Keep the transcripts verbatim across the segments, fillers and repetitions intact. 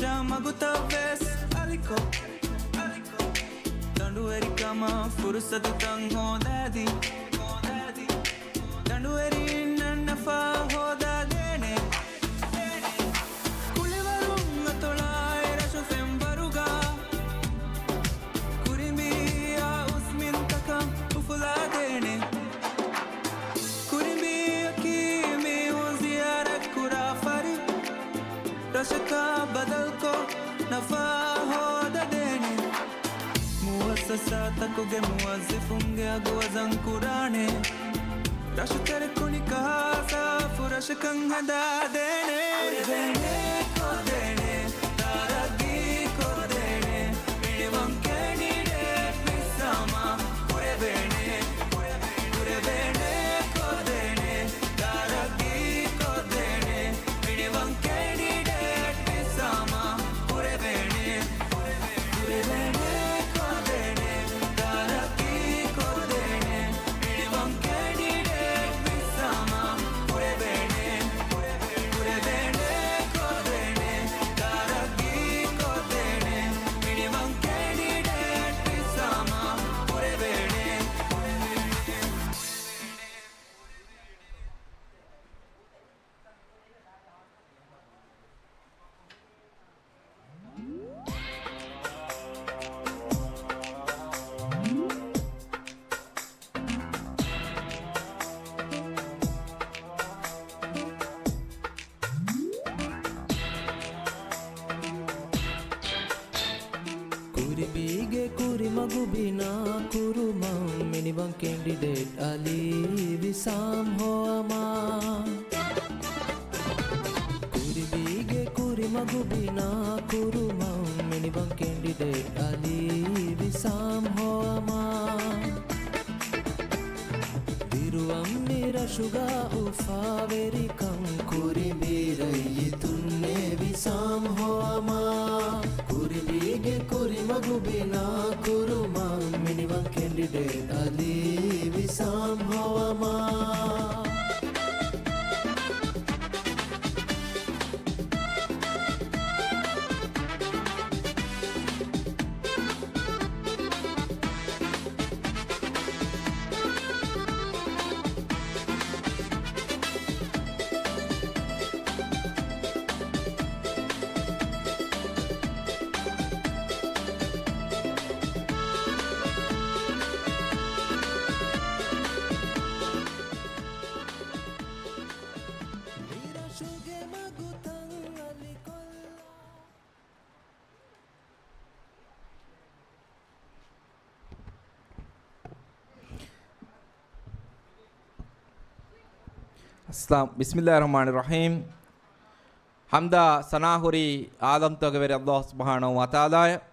މަގުތައްވެސް އަލިކޮށް، ދަނޑުވެރިކަމަށް ފުރުސަތުތައް ހޯދާދީ، ދަނޑުވެރިންނަށް ނަފާ ހޯދާދޭނެ. ކުޅިވަރުން އަތޮޅާއި ރަށު ފެންވަރުގަ، ކުރިނބީއާ އުސްމިންތަކަށް އުފުލާދޭނެ. ކުރިނބީއަކީ މީހުން ޒިޔާރަތްކުރާ ފަރި، ރަށަކަށް ބަދަލުކޮށް ނަފާ ހޯދަދޭނެ. މުއައްސަސާތަކުގެ މުވައްޒިފުންގެ އަގު ވަޒަން ކުރާނެ. ރަށުތެރެ ކުނި ކަހާ ސާފު ރަށަކަށް ހަދާދޭނެ. ކުރެވޭނެ ކޮށްދޭނެ، ތަރައްގީ ކޮށްދޭނެ، މިނިވަން ކެނޑިޑޭޓް ވިއްސާމަ ކުރެވޭނެ. ކުރެވޭނެ ކޮށްދޭނެ، ތަރައްގީ ކޮށްދޭނެ، މިނިވަން ކެނޑިޑޭޓް ވިއްސާމަ ކުރެވޭނެ. ކުރެވޭނެ ކޮށްދޭނެ، ތަރައްގީ ކޮށްދޭނެ، މިނިވަން ކެނޑިޑޭޓް ވިއްސާމަ ކުރެވޭނެ. ކުރެވޭނެ ކޮށްދޭނެ، ތަރައްގީ ކޮށްދޭނެ، މިނިވަން ކެނޑިޑޭޓް ވިއްސާމަ ކުރެވޭނެ. ކުރިނބީގެ ކުރިމަގު ބިނާ ކުރުމަށް މިނިވަން ކެނޑިޑޭޓް އަލީ ވިސާމް ހޮއަމާ. ކުރިނބީގެ ކުރިމަގު ބިނާ ކުރުމަށް މިނިވަން ކެނޑިޑޭޓް އަލީ ވިސާމް ހޮއަމާ. ދިރުވަން މި ރަށުގަ އުފާވެރިކަން ކުރިނބީ ރައްޔިތުންނޭ ވިސާމް ހޮއަމާ. ކުރިނބީގެ ކުރިމަގު ބިނާ ކުރުމަށް މިނިވަން ކެނޑިޑޭޓް އަލީ ވިސާމް ހޮއަމާ. އައްސަލާމް، ބިސްމިއްލާހި ރަޙްމާނި ރަޙީމް. ޙަމްދާ ސަނާ ހުރީ ޢާލަމްތަކުގެ ވެރި އައްލާހު ސުބްޙާނަހު ވަތަޢާލާއަށް.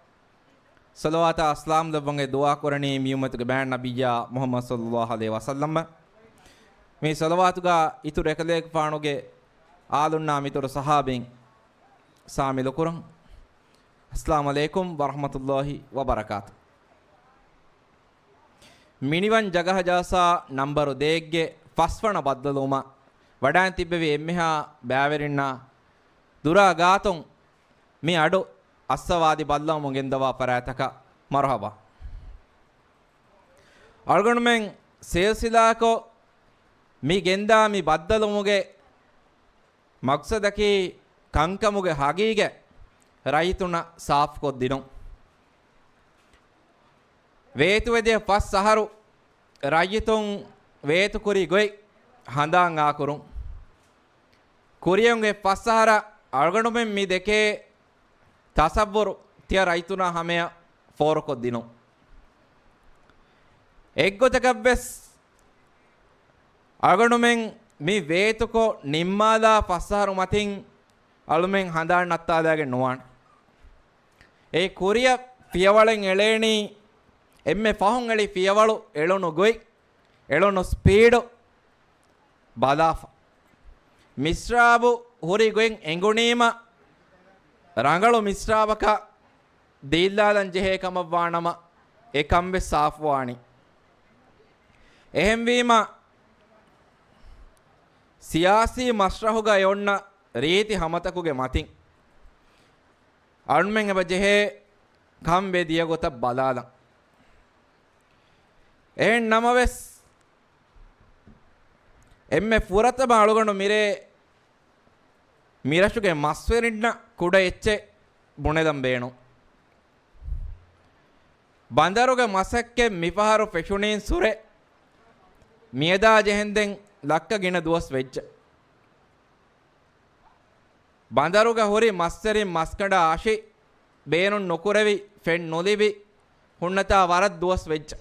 ޞަލަވާތާ ސަލާމް ލެއްވަން ދުޢާ ކުރަނީ މި އުއްމަތުގެ ބައިން ނަބިއްޔާ މުޙައްމަދު ޞައްލައްލާހު ޢަލައިހި ވަސައްލަމަށް. މި ޞަލަވާތުގަ އިތުރު އެކަލޭގެފާނުގެ އާލުންނާ މިތުރު ޞަޙާބީން ޝާމިލު ކުރަން. އައްސަލާމް ޢަލައިކުމް ވަރަޙްމަތުﷲި ވަބަރަކާތު. މިނިވަން ޖަގަހަ ޖަލްސާ ނަންބަރު ދޭއްގެ ފަސްވަނަ ބައްދަލުވުމަށް ވަޑައިން ތިއްބެވި އެންމެހާ ބައިވެރިންނާ ދުރާ ގާތުން މި އަޑު އައްސަވާދި ބައްލަވަމުން ގެންދަވާ ފަރާތްތަކަށް މަރުޙަބާ. އަޅުގަނޑުމެން ސިލްސިލާކޮށް މި ގެންދާ މި ބައްދަލުވުމުގެ މަޤްޞަދަކީ ކަންކަމުގެ ހަގީގަތް ރައްޔިތުންނަށް ސާފުކޮށްދިނުން. ވޭތުވެދިޔަ ފަސް އަހަރު ރައްޔިތުން ވޭތުކުރި ގޮތް ހަނދާން އާކުރުން. ކުރިޔަށް އެ ފަސް އަހަރަށް އަޅުގަނޑުމެން މި ދެކޭ ތަޞައްވުރު ތިޔަ ރައްޔިތުންނާ ހަމަޔަށް ފޯރުކޮށްދިނުން. އެއްގޮތަކަށްވެސް އަޅުގަނޑުމެން މި ވޭތުކޮށް ނިންމާލާ ފަސް އަހަރު މަތިން އަޅުމެން ހަނދާން ނައްތާލާގެން ނުވާނެ. އެ ކުރިއަށް ފިޔަވަޅެއް އެޅޭނީ އެންމެ ފަހުން އެޅި ފިޔަވަޅު އެޅުނު ގޮތް، އެޅުނު ސްޕީޑު ބަލާފަ. މިސްރާބު ހުރި ގޮތް އެނގުނީމަ ރަނގަޅު މިސްރާބަކަށް ދީއްލާލަން ޖެހޭ ކަމަށް ވާނަމަ، އެ ކަން ވެސް ސާފުވާނީ. އެހެންވީމަ، ސިޔާސީ މަސްރަހުގައި އޮންނަ ރީތި ހަމަތަކުގެ މަތިން، އަޅުމެން އެބަ ޖެހޭ ކަން ވެ ދިޔަ ގޮތަށް ބަލާލަން. އެހެން ނަމަވެސް، އެންމެ ފުރަތަމަ އަޅުގަނޑު މިރޭ މިރަށުގެ މަސްވެރިންނަށް ކުޑަ އެއްޗެއް ބުނެލަން ބޭނުން. ބަނދަރުގެ މަސައްކަތް މިފަހަރު ފެށުނީން ސުރެ މިއަދާ ޖެހެންދެން ލައްކަ ގިނަ ދުވަސް ވެއްޖެ. ބަނދަރުގަ ހުރި މަސްވެރިން މަސްގަނޑާ އަށި، ބޭނުން ނުކުރެވި، ފެން ނުލިބި، ހުންނަތާ ވަރަށް ދުވަސް ވެއްޖެ.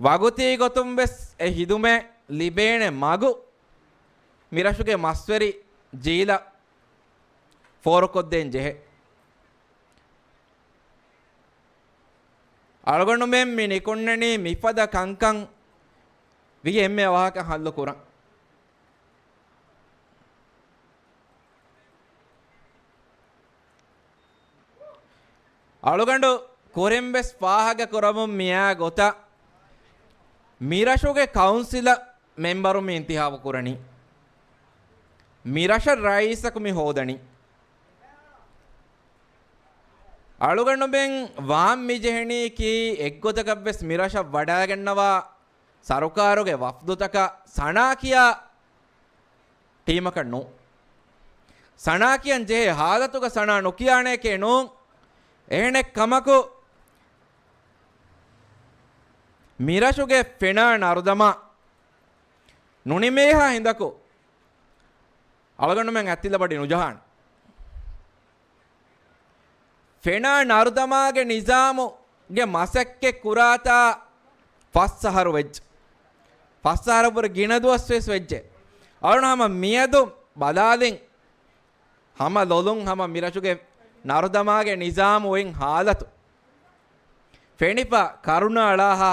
ވަގުތީ ގޮތުން ވެސް އެ ހިދުމަތް ލިބޭނެ މަގު މިރަށުގެ މަސްވެރި ޖީލަށް ފޯރުކޮށްދޭން ޖެހޭ. އަޅުގަނޑުމެން މި ނިކުންނަނީ މިފަދަ ކަންކަން ވި އެންމެ ވާހަކަ ހައްލު ކުރަން. އަޅުގަނޑު ކުރިން ވެސް ފާހަގަ ކުރަމުން މިއާ ގޮތަށް، މިރަށުގެ ކައުންސިލަށް މެމްބަރުން މި އިންތިހާބު ކުރަނީ. މިރަށަށް ރައީސަކު މި ހޯދަނީ. އަޅުގަނޑުމެން ވާން މި ޖެހެނީކީ އެއްގޮތަކަށް ވެސް މިރަށަށް ވަޑައިގަންނަވާ ސަރުކާރުގެ ވަފްދުތަކަށް ސަނާ ކިޔާ ޓީމަކަށް ނޫން. ސަނާ ކިޔަން ޖެހޭ ހާލަތުގަ ސަނާ ނުކިޔާނެކޭ ނޫން. އެހެނެއް ކަމަކު، މިރަށުގެ ފެނާ ނަރުދަމާ ނުނިމޭހާ ހިނދަކު އަޅުގަނޑުމެން އަތްތިލަބަޑި ނުޖަހާނެ. ފެނާ ނަރުދަމާގެ ނިޒާމުގެ މަސައްކަތް ކުރާތާ ފަސް އަހަރު ވެއްޖެ. ފަސް އަހަރަށްވުރެ ގިނަ ދުވަސް ވެސް ވެއްޖެ. އަޅުން ހަމަ މިއަދު ބަލާލިން، ހަމަ ލޮލުން ހަމަ މިރަށުގެ ނަރުދަމާގެ ނިޒާމު އޮތް ހާލަތު ފެނިފަ، ކަރުނަ އަޅާހާ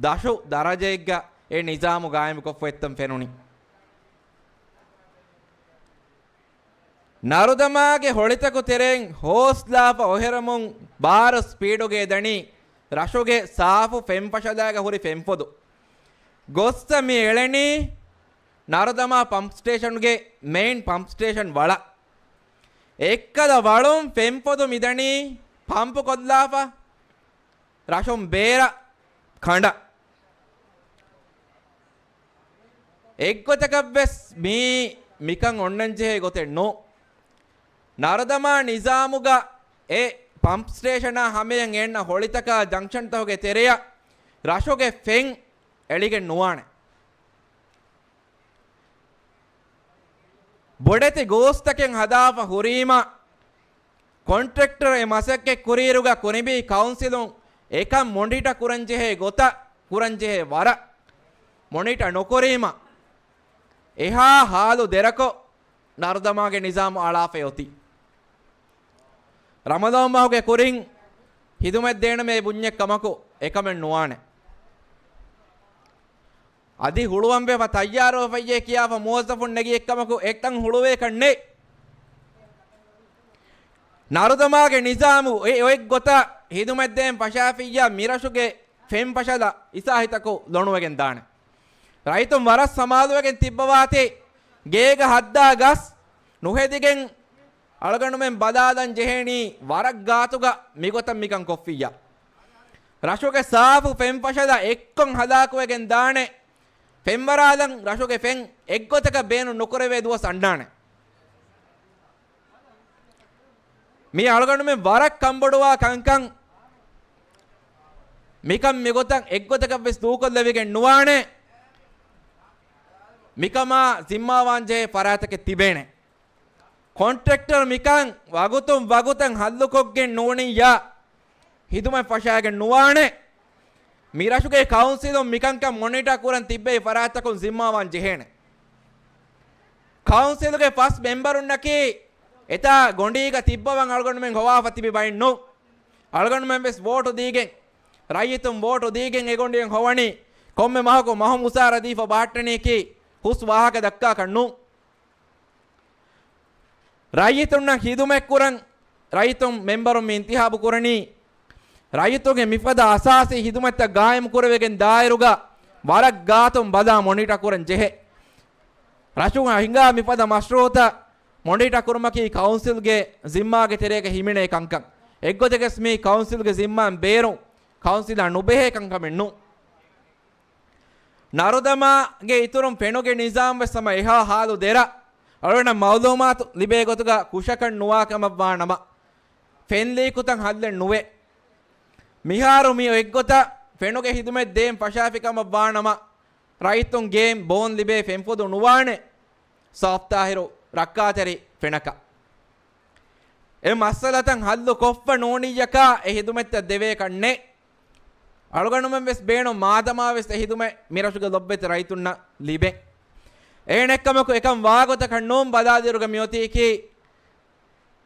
ދަށު ދަރަޖައެއްގަ އެ ނިޒާމު ގާއިމުކޮށްފަ އެއްތަން ފެނުނީ. ނަރުދަމާގެ ހޮޅިތަކު ތެރެއިން ހޯސްލާފަ އޮހެރަމުން ބާރު ސްޕީޑުގަ އެދަނީ ރަށުގެ ސާފު ފެންފަށަލާގަ ހުރި ފެންފޮދު. ގޮއްސަ މި އެޅެނީ ނަރުދަމާ ޕަމްޕް ސްޓޭޝަންގެ މެއިން ޕަމްޕް ސްޓޭޝަން ވަޅަށް. އެއްކަލަ ވަޅުން ފެންފޮދު މިދަނީ ޕަމްޕު ކޮށްލާފަ ރަށުން ބޭރަށް ކަނޑަށް. އެއްގޮތަކަށްވެސް މީ މިކަން އޮންނަންޖެހޭ ގޮތެއް ނޫން. ނަރުދަމާ ނިޒާމުގަ އެ ޕަމްޕް ސްޓޭޝަނާ ހަމަޔަށް އެންނަ ހޮޅިތަކާ ޖަންކްޝަންތަކުގެ ތެރެއަށް ރަށުގެ ފެން އެޅިގެން ނުވާނެ. ބޮޑެތި ގޯސްތަކެއް ހަދާފަ ހުރީމަ، ކޮންޓްރެކްޓަރު އެ މަސައްކަތް ކުރިއިރުގަ ކުރިނބީ ކައުންސިލުން އެކަން މޮނިޓަ ކުރަންޖެހޭ ގޮތަށް ކުރަންޖެހޭ ވަރަށް މޮނިޓަ ނުކުރީމަ، އެހާ ހާލު ދެރަކޮށް ނަރުދަމާގެ ނިޒާމު އަޅާފައި އޮތީ. ރަމަޟާން މަހުގެ ކުރިން ހިދުމަތް ދޭނަމޭ ބުންޏެއް ކަމަކު އެކަމެއް ނުވާނެ. އަދި ހުޅުވަންވެފަ ތައްޔާރުވެފައްޔޭ ކިޔާފަ މުވައްޒަފުން ނެގި އެއްކަމަކު އެއްތަން ހުޅުވޭކަށް ނެތް. ނަރުދަމާގެ ނިޒާމު އެ އޮތް ގޮތަށް ހިދުމަތްދޭން ފަށާފިއްޔާ މިރަށުގެ ފެންފަށަލަ އިސާހިތަކު ލޮނުވެގެން ދާނެ. ރައްޔިތުން ވަރަށް ސަމާލުވެގެން ތިއްބަވާތީ، ގޭގަ ހައްދާ ގަސް ނުހެދިގެން އަޅުގަނޑުމެން ބަލާލަން ޖެހޭނީ ވަރަށް ގާތުގަ މިގޮތަށް މިކަން ކޮށްފިއްޔާ. ރަށުގެ ސާފު ފެންފަށަލަ އެއްކޮށް ހަލާކުވެގެން ދާނެ. ފެންވަރާލަން ރަށުގެ ފެން އެއްގޮތަކަށް ބޭނުން ނުކުރެވޭ ދުވަސް އަންނާނެ. މީ އަޅުގަނޑުމެން ވަރަށް ކަންބޮޑުވާ ކަންކަން. މިކަން މިގޮތަށް އެއްގޮތަކަށް ވެސް ދޫކޮށްލެވިގެން ނުވާނެ. މިކަމާ ޒިންމާވާންޖެހޭ ފަރާތަކެއް ތިބޭނެ. ކޮންޓްރެކްޓަރު މިކަން ވަގުތުން ވަގުތަށް ހައްލުކޮށްގެން ނޫނިއްޔާ، ހިދުމަތް ފަށާގެން ނުވާނެ. މިރަށުގެ ކައުންސިލުން މިކަންކަން މޮނިޓަ ކުރަން ތިއްބެވި ފަރާތްތަކުން ޒިންމާވާން ޖެހޭނެ. ކައުންސިލުގެ ފަސް މެމްބަރުންނަކީ އެތާ ގޮނޑީގަ ތިއްބަވަން އަޅުގަނޑުމެން ހޮވާފަ ތިބި ބައެއް ނޫން. އަޅުގަނޑުމެން ވެސް ވޯޓު ދީގެން، ރައްޔިތުން ވޯޓު ދީގެން އެ ގޮނޑިއެއް ހޮވަނީ ކޮންމެ މަހަކު މަހު މުސާރަ ދީފަ ބަހައްޓަނީކީ ހުސް ވާހަކަ ދައްކާކަށް ނޫން. ރައްޔިތުންނަށް ޚިދުމަތް ކުރަން ރައްޔިތުން މެމްބަރުން މި އިންތިހާބު ކުރަނީ، ރައްޔިތުންގެ މިފަދަ އަސާސީ ޚިދުމަތްތައް ގާއިމް ކުރެވިގެން ދާއިރުގަ ވަރަށް ގާތުން ބަލާ މޮނިޓަ ކުރަން ޖެހޭ. ރަށުގަ ހިނގާ މިފަދަ މަޝްރޫއުތައް މޮނިޓާ ކުރުމަކީ ކައުންސިލްގެ ޒިންމާގެ ތެރޭގަ ހިމެނޭ ކަންކަން. އެއްގޮތަކަސް މީ ކައުންސިލްގެ ޒިންމާއިން ބޭރުން ކައުންސިލާ ނުބެހޭ ކަންކަމެއް ނޫން. ނަރުދަމާގެ އިތުރުން ފެނުގެ ނިޒާމް ވެސް ހަމަ އެހާ ހާލު ދެރަ. އަޅުގަނޑަށް މައުލޫމާތު ލިބޭ ގޮތުގަ ކުށަކަށް ނުވާ ކަމަށްވާނަމަ، ފެން ލީކުތައް ހައްލެއް ނުވޭ. މިހާރު މި އޮތްގޮތަށް ފެނުގެ ހިދުމަތް ދޭން ފަށާފި ކަމަށް ވާނަމަ، ރައްޔިތުން ގޭން ބޯން ލިބޭ ފެންފޮދު ނުވާނެ. ސާފްތާހިރު ރައްކާތެރި ފެނަކަށް. އެ މައްސަލަތައް ހައްލު ކޮށްފަ ނޫނިއްޔަކާ އެ ހިދުމަތްތައް ދެވޭކަށް ނެތް. އަޅުގަނޑުމެން ވެސް ބޭނުން މާދަމާ ވެސް އެ ހިދުމަތް މިރަށުގެ ލޮބްވެތި ރައްޔިތުންނަށް ލިބެން. އެހެނެއްކަމަކު އެކަން ވާގޮތަކަށް ނޫން ބަލާލިއިރުގަ މިއޮތީކީ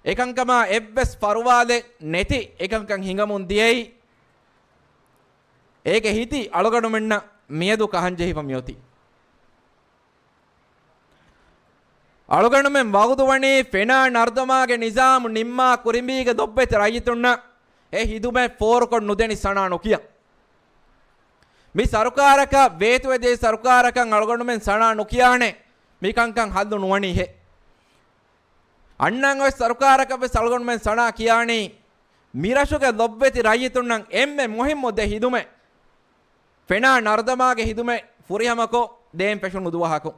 އެކަންކަމާ އެއްވެސް ފަރުވާލެއް ނެތި އެކަންކަން ހިނގަމުން ދިޔައީ. އޭގެ ހިތި އަޅުގަނޑުމެންނަށް މިއަދު ކަހަން ޖެހިފަ މިއޮތީ. އަޅުގަނޑުމެން ވަގުދުވަނީ ފެނާ ނަރުދަމާގެ ނިޒާމު ނިންމާ ކުރިނބީގެ ލޮބްވެތި ރައްޔިތުންނަށް އެ ހިދުމަތް ފޯރުކޮށް ނުދެނި ސަނާ ނުކިޔަން. މި ސަރުކާރަކަށް ވޭތުވެދިޔަ ސަރުކާރަކަށް އަޅުގަނޑުމެން ސަނާ ނުކިޔާނެ މިކަންކަން ހައްލު ނުވަނީހޭ. އަންނަން އޮތް ސަރުކާރަކަށް ވެސް އަޅުގަނޑުމެން ސަނާ ކިޔާނީ މިރަށުގެ ލޮބްވެތި ރައްޔިތުންނަށް އެންމެ މުހިއްމު ދެ ހިދުމަތް ފެނާ ނަރުދަމާގެ ހިދުމަތް ފުރިހަމަކޮށް ދޭން ފެށުނު ދުވަހަކު.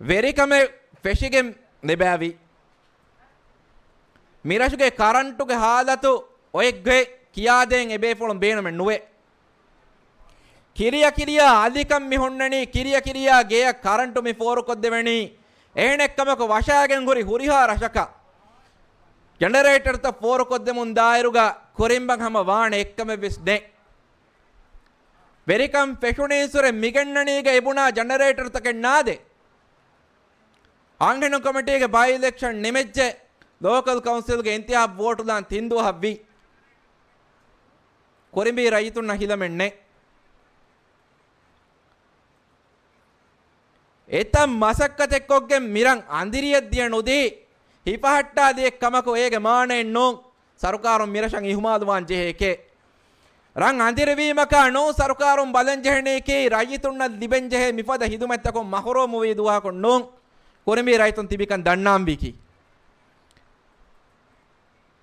ވެރިކަމެއް ފެށިގެން ލިބާވީ. މިރަށުގެ ކަރަންޓުގެ ހާލަތު އޮތްގޮތް ކިޔާދޭން އެބޭފުޅުން ބޭނުމެއް ނުވޭ. ކިރިޔަ ކިރިޔާ އަލިކަން މި ހުންނަނީ، ކިރިޔަ ކިރިޔާ ގެޔަށް ކަރަންޓު މި ފޯރުކޮށްދެވެނީ، އެހެނެއްކަމަކު ވަށާގެން ހުރި ހުރިހާ ރަށަކަށް ޖަނަރޭޓަރުތައް ފޯރުކޮށްދެމުން ދާއިރުގަ ކުރިނބަށް ހަމަ ވާނެ އެއްކަމެއްވެސް ނެތް. ވެރިކަން ފެށުނީއްސުރެ މިގެންނަނީގަ އެބުނާ ޖަނަރޭޓަރުތަކެއް ނާދޭ. އަންހެނުން ކޮމިޓީގެ ބައި އިލެކްޝަން ނިމެއްޖެ، ލޯކަލް ކައުންސިލްގެ އިންތިހާބް ވޯޓުލާން ތިން ދުވަހަށްވީ. ކުރިނބީ ރައްޔިތުންނަށް ހިލަމެއް ނެތް. އެތައް މަސައްކަތެއްކޮށްގެން މިރަށް އަނދިރިއެއް ދިޔަ ނުދީ، ހިފަހައްޓާ ދިޔަ ކަމަކު އޭގެ މާނައެއް ނޫން. ސަރުކާރުން މިރަށަށް އިހުމާލުވާން ޖެހޭކޭ. ރަށް އަނދިރިވީމަކާ ނޫން ސަރުކާރުން ބަލަން ޖެހެނީކީ ރައްޔިތުންނަށް ލިބެން ޖެހޭ މިފަދަ ހިދުމަތްތަކުން މަހުރޫމުވީ ދުވަހަކުން ނޫން. ކުރިނބީ ރައްޔިތުން ތިބިކަން ދަންނާންވީކީ.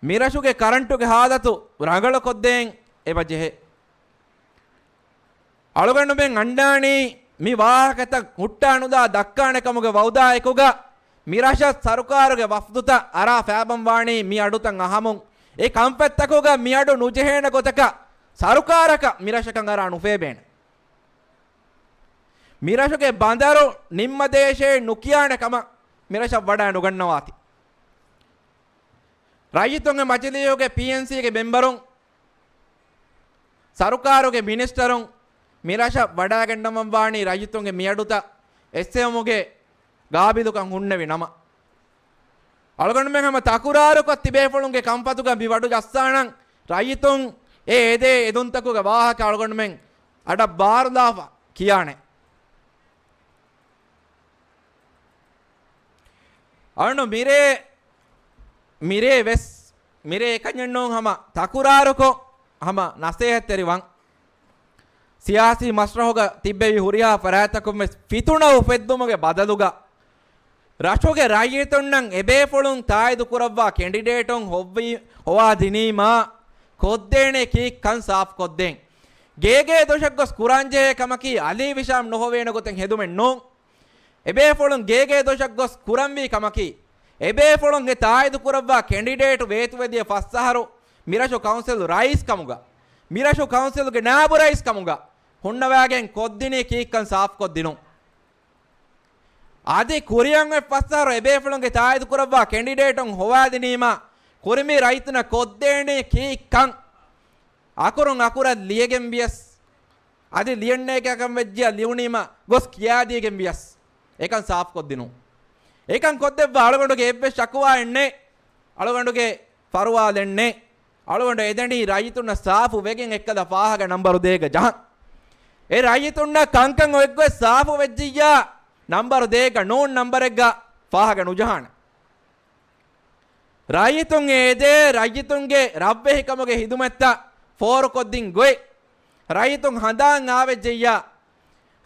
މިރަށުގެ ކަރަންޓުގެ ހާލަތު ރަނގަޅުކޮށްދޭން އެބަ ޖެހޭ. އަޅުގަނޑުމެން އަންނާނީ މި ވާހަކަތައް ހުއްޓާ ނުލާ ދައްކާނެ ކަމުގެ ވައުދާއެކުގަ، މިރަށަށް ސަރުކާރުގެ ވަފްދުތައް އަރާ ފައިބަން ވާނީ މި އަޑުތައް އަހަމުން. އެ ކަންފަތްތަކުގަ މި އަޑު ނުޖެހޭނެ ގޮތަކަށް ސަރުކާރަކަށް މިރަށަކަށް އަރާ ނުފޭބޭނެ. މިރަށުގެ ބަނދަރު ނިންމަދޭށޭ ނުކިޔާނެ ކަމަށް މިރަށަށް ވަޑައި ނުގަންނަވާތި. ރައްޔިތުންގެ މަޖިލީހުގެ ޕީއެންސީގެ މެމްބަރުން، ސަރުކާރުގެ މިނިސްޓަރުން މިރަށަށް ވަޑައިގަންނަވަން ވާނީ ރައްޔިތުންގެ މިއަޑުތައް އެއްސެވުމުގެ ގާބިލުކަން ހުންނެވި ނަމަ، އަޅުގަނޑުމެން ހަމަ ތަކުރާރުކޮށް ތިބޭފުޅުންގެ ކަންފަތުގަ މި ވަޑު ޖައްސާނަން. ރައްޔިތުން އެ އެދޭ އެދުންތަކުގެ ވާހަކަ އަޅުގަނޑުމެން އަޑަށް ބާރުލާފަ ކިޔާނެ. އަޅުނު މިރޭ، މިރޭ ވެސް، މިރޭ އެކަންޏެއްނޫން ހަމަ ތަކުރާރުކޮށް، ހަމަ ނަސޭހަތްތެރިވަން. ސިޔާސީ މަސްރަހުގަ ތިއްބެވި ހުރިހާ ފަރާތްތަކުން ވެސް ފިތުނަ އުފެއްދުމުގެ ބަދަލުގަ، ރަށުގެ ރައްޔިތުންނަށް އެބޭފުޅުން ތާއީދު ކުރައްވާ ކެނޑިޑޭޓުން ހޮވި، ހޮވާދިނީމާ، ކޮށްދޭނެ ކީއްކަން ސާފުކޮށްދޭން. ގޭގޭ ދޮށަށް ގޮސް ކުރާންޖެހޭ ކަމަކީ އަލީ ވިޝާމް ނުހޮވޭނެ ގޮތެއް ހެދުމެއް ނޫން. އެބޭފުޅުން ގޭގޭ ދޮށަށް ގޮސް ކުރަންވީ ކަމަކީ، އެބޭފުޅުން އެ ތާއީދު ކުރައްވާ ކެނޑިޑޭޓު ވޭތުވެދިޔަ ފަސް އަހަރު މިރަށު ކައުންސިލް ރައީސް ކަމުގަ، މިރަށު ކައުންސިލްގެ ނާއިބު ރައީސް ކަމުގަ ހުންނަވާގެން ކޮށްދިނީ ކީއްކަން ސާފުކޮށްދިނުން. އަދި ކުރިއަށް އޮތް ފަސް އަހަރު އެބޭފުޅުންގެ ތާއީދު ކުރައްވާ ކެނޑިޑޭޓުން ހޮވާދިނީމާ، ކުރިނބީ ރައްޔިތުންނަށް ކޮށްދޭނީ ކީއްކަން؟ އަކުރުން އަކުރަށް ލިޔެގެން ވިޔަސް، އަދި ލިޔަންނޭކަކަން ވެއްޖިޔާ ލިޔުނީމަ ގޮސް ކިޔާދީގެން ވިޔަސް، އެކަން ސާފުކޮށްދިނުން. އެކަން ކޮށްދެއްވާ އަޅުގަނޑުގެ އެއްވެސް ޝަކުވާއެއް ނެތް. އަޅުގަނޑުގެ ފަރުވާލެއް ނެތް. އަޅުގަނޑު އެދެނީ ރައްޔިތުންނަށް ސާފު ވެގެން އެއްކަލަ ފާހަގަ ނަންބަރު ދޭގަ ޖަހަން. އެ ރައްޔިތުންނަށް ކަންކަން އޮތްގޮތް ސާފު ވެއްޖިއްޔާ ނަންބަރު ދޭގަ ނޫން ނަންބަރެއްގަ ފާހަގަ ނުޖަހާނެ. ރައްޔިތުން އެދޭ ރައްޔިތުންގެ ރަށްވެހިކަމުގެ ހިދުމަތްތައް ފޯރުކޮށްދިން ގޮތް، ރައްޔިތުން ހަނދާން އާވެއްޖެއްޔާ،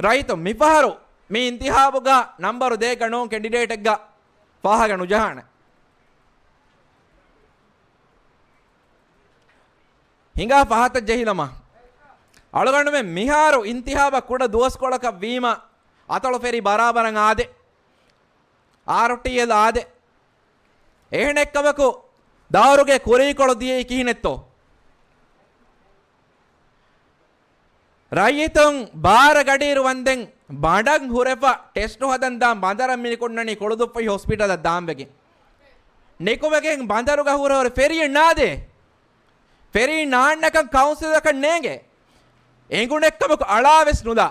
ރައްޔިތުން މިފަހަރު މި އިންތިހާބުގަ ނަންބަރު ދޭއްގަ ނޫން ކެންޑިޑޭޓެއްގަ ފާހަގަ ނުޖަހާނެ. ހިނގާ ފަހަތަށް ޖެހިލަމާ. އަޅުގަނޑުމެން މިހާރު އިންތިހާބަށް ކުޑަ ދުވަސްކޮޅަކަށް ވީމަ، އަތޮޅު ފެރީ ބަރާބަރަށް އާދެ. އާރުޓީއެލް އާދެ. އެހެނެއްކަމަކު، ދައުރުގެ ކުރީކޮޅު ދިޔައީ ކިހިނެއްތޯ؟ ރައްޔިތުން ބާރަ ގަޑިއިރު ވަންދެން ބަނޑަށް ހުރެފަ ޓެސްޓު ހަދަން ދާން ބަނދަރަށް މި ނިކުންނަނީ ކޮޅުދުއްފަތި ހޮސްޕިޓަލަށް ދާންވެގެން. ނިކުމެގެން ބަނދަރުގަ ހުރެ ހުރެ ފެރީއެއް ނާދޭ. ފެރީ ނާންނަކަން ކައުންސިލަކަށް ނޭނގޭ. އެނގުނެއްކަމަކު އަޅާވެސް ނުލާ.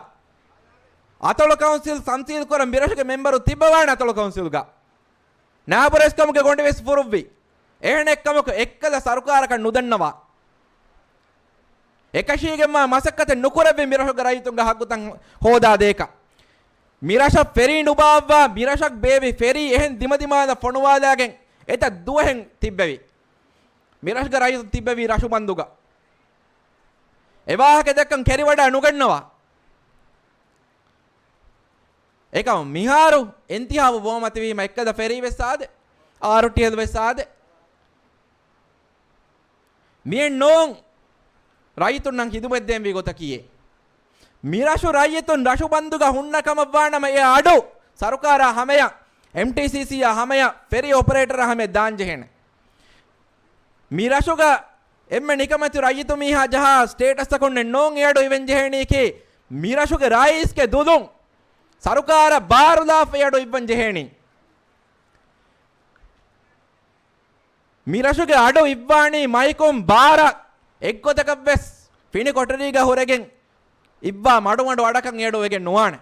އަތޮޅު ކައުންސިލް ތަމްސީލް ކުރަން މިރަށުގެ މެމްބަރު ތިއްބަވާނެ އަތޮޅު ކައުންސިލްގަ. ނާބުރަސްކަމުގެ ގޮނޑިވެސް ފުރުއްވި. އެހެނެއްކަމަކު އެއްކަލަ ސަރުކާރަކަށް ނުދަންނަވާ. އެކަށީގެންވާ މަސައްކަތެއް ނުކުރެއްވި މިރަށުގެ ރައްޔިތުންގެ ހައްގުތައް ހޯދާ ދޭކަށް. މިރަށަށް ފެރީ ނުބާއްވާ، މިރަށަށް ބޭއްވި ފެރީ އެހެން ދިމަދިމާލަށް ފޮނުވާލާގެން އެތައް ދުވަހެއް ތިއްބެވި. މިރަށުގެ ރައްޔިތުން ތިއްބެވީ ރަށުބަންދުގަ. އެ ވާހަކަ ދައްކަން ކެރިވަޑާ ނުގަންނަވާ. އެކަމަ މިހާރު އިންތިހާބު ބޯމަތިވީމަ އެއްކަލަ ފެރީ ވެސް އާދެ، އާރުޓީއެލް ވެސް އާދެ. މިއެއް ނޫން ރައްޔިތުންނަށް ޚިދުމަތް ދޭންވީ ގޮތަކީ އެ. މިރަށު ރައްޔިތުން ރަށު ބަންދުގަ ހުންނަ ކަމަށްވާނަމަ އެ އަޑު ސަރުކާރާ ހަމަޔަށް، އެމްޓީސީސީއާ ހަމަޔަށް، ފެރީ އޮޕަރޭޓަރާ ހަމަޔަށް ދާން ޖެހޭނެ. މި ރަށުގަ އެންމެ ނިކަމެތި ރައްޔިތު މީހާ ޖަހާ ސްޓޭޓަސްތަކުންނެއް ނޫން އެ އަޑު އިވެން ޖެހޭނީކީ، މި ރަށުގެ ރައީސްގެ ދުލުން ސަރުކާރަށް ބާރުލާފަ އެ އަޑު އިއްވަން ޖެހޭނީ. މި ރަށުގެ އަޑު އިއްވާނީ މައިކުން ބާރަށް އެއްގޮތަކަށްވެސް ފިނި ކޮޓަރީގަ ހުރެގެން އިއްވާ މަޑުމަޑު އަޑަކަށް އެ އަޑު ވެގެން ނުވާނެ.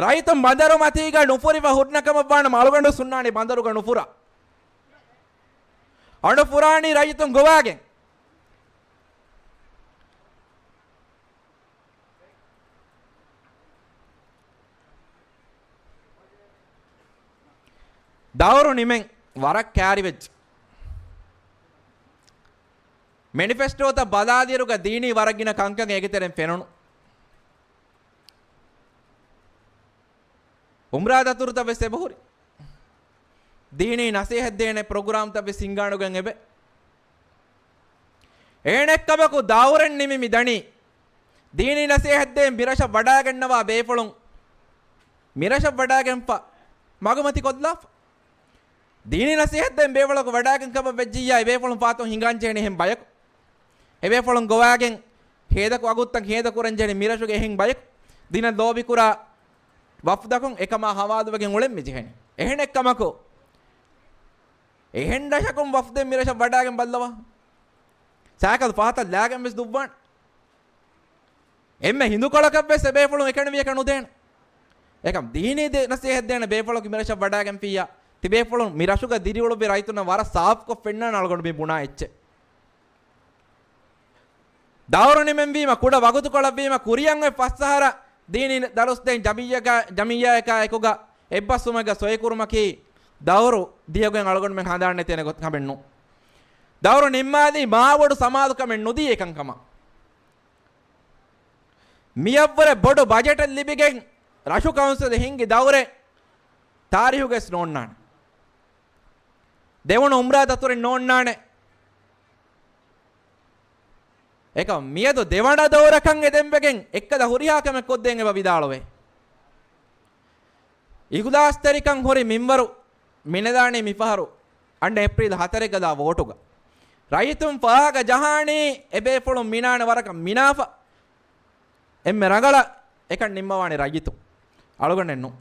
ރައްޔިތުން ބަނދަރު މަތީގަ ނުފުރިފަ ހުންނަ ކަމަށްވާނަމަ އަޅުގަނޑު ހުންނާނީ ބަނދަރުގަ ނުފުރާ. އަޑު ފުރާނީ ރައްޔިތުން ގޮވާގެން. ދައުރު ނިމެން ވަރަށް ކައިރިވެއްޖެ. މެނިފެސްޓޯތައް ބަލާލިއިރުގަ ދީނީ ވަރަށް ގިނަ ކަންކަން އޭގެ ތެރެއިން ފެނުނު. އުމްރާ ދަތުރުތައް ވެސް އެބަހުރި. ދީނީ ނަސޭހަތް ދޭނެ ޕްރޮގްރާމްތައް ވެސް ހިންގާނުގެން އެބެ. އެހެނެއްކަމަކު ދައުރެއް ނިމި މި ދަނީ. ދީނީ ނަސޭހަތް ދޭން މިރަށަށް ވަޑައިގަންނަވާ ބޭފުޅުން މިރަށަށް ވަޑައިގެންފަ މަގުމަތި ކޮށްލާފަ. ދީނީ ނަސޭހަތް ދޭން ބޭފުޅަކު ވަޑައިގެން ކަމަށް ވެއްޖިއްޔާ، އެ ބޭފުޅުން ފާތުން ހިނގާން ޖެހެނީ އެހެން ބަޔަކު. އެ ބޭފުޅުން ގޮވާގެން ހޭދަކު އަގުއްތަން ހޭދަ ކުރަން ޖެހެނީ މިރަށުގެ އެހެން ބަޔަކު. ދީނަށް ލޯބިކުރާ ވަފްދަކުން އެކަމާ ހަވާލުވެގެން އުޅެން މި ޖެހެނީ. އެހެނެއްކަމަކު، އެހެން ރަށަކުން ވަފްދެއް މިރަށަށް ވަޑައިގެން ބައްލަވާ. ސައިކަލް ފަހަތަށް ލާގެން ވެސް ދުއްވާނެ. އެންމެ ހިނދުކޮޅަކަށް ވެސް އެ ބޭފުޅުން އެކަނިވިޔަކަށް ނުދޭނެ. އެކަމް ދީނީ ދެ-، ނަސޭހަތް ދޭނެ ބޭފުޅަކު މިރަށަށް ވަޑައިގެންފިއްޔާ، ތި ބޭފުޅުން މި ރަށުގަ ދިރިއުޅުއްވި ރައްޔިތުންނަށް ވަރަށް ސާފުކޮށް ފެންނާނެ އަޅުގަނޑު މި ބުނާ އެއްޗެއް. ދައުރު ނިމެންވީމަ ކުޑަ ވަގުތުކޮޅަށްވީމަ ކުރިއަށް އޮތް ފަސް އަހަރަށް ދީނީ ދަރުސް ދޭން ޖަމިއްޔަގަ-، ޖަމިއްޔާއަކާ އެކުގަ އެއްބަސްވުމެއްގަ ސޮއިކުރުމަކީ ދައުރު ދިޔަގޮތް އަޅުގަނޑުމެން ހަނދާން ނެތޭނެ ގޮތް ކަމެއް ނޫން. ދައުރު ނިންމާލީ މާބޮޑު ސަމާލުކަމެއް ނުދީ އެކަންކަމަށް. މިއަށްވުރެ ބޮޑު ބަޖެޓެއް ލިބިގެން ރަށު ކައުންސިލް ހިންގި ދައުރެއް ތާރީހުގައި ނޯންނާނެ. ދެވަނަ އުމްރާ ދަތުރެއް ނޯންނާނެ. އެކަމް މިއަދު ދެވަނަ ދައުރަކަށް އެދެންވެގެން އެއްކަލަ ހުރިހާ ކަމެއް ކޮށްދޭން އެބަ ވިދާޅުވޭ. އިޚްލާޞްތެރިކަން ހުރި މިންވަރު މިނެލާނީ މިފަހަރު އަންނަ އޭޕްރީލް ހަތަރެއްގަ ދާ ވޯޓުގަ. ރައްޔިތުން ފާހަގަ ޖަހާނީ އެބޭފުޅުން މިނާނެ ވަރަކަށް މިނާފަ. އެންމެ ރަނގަޅަށް އެކަން ނިންމަވާނީ ރައްޔިތުން. އަޅުގަނޑެއް ނޫން.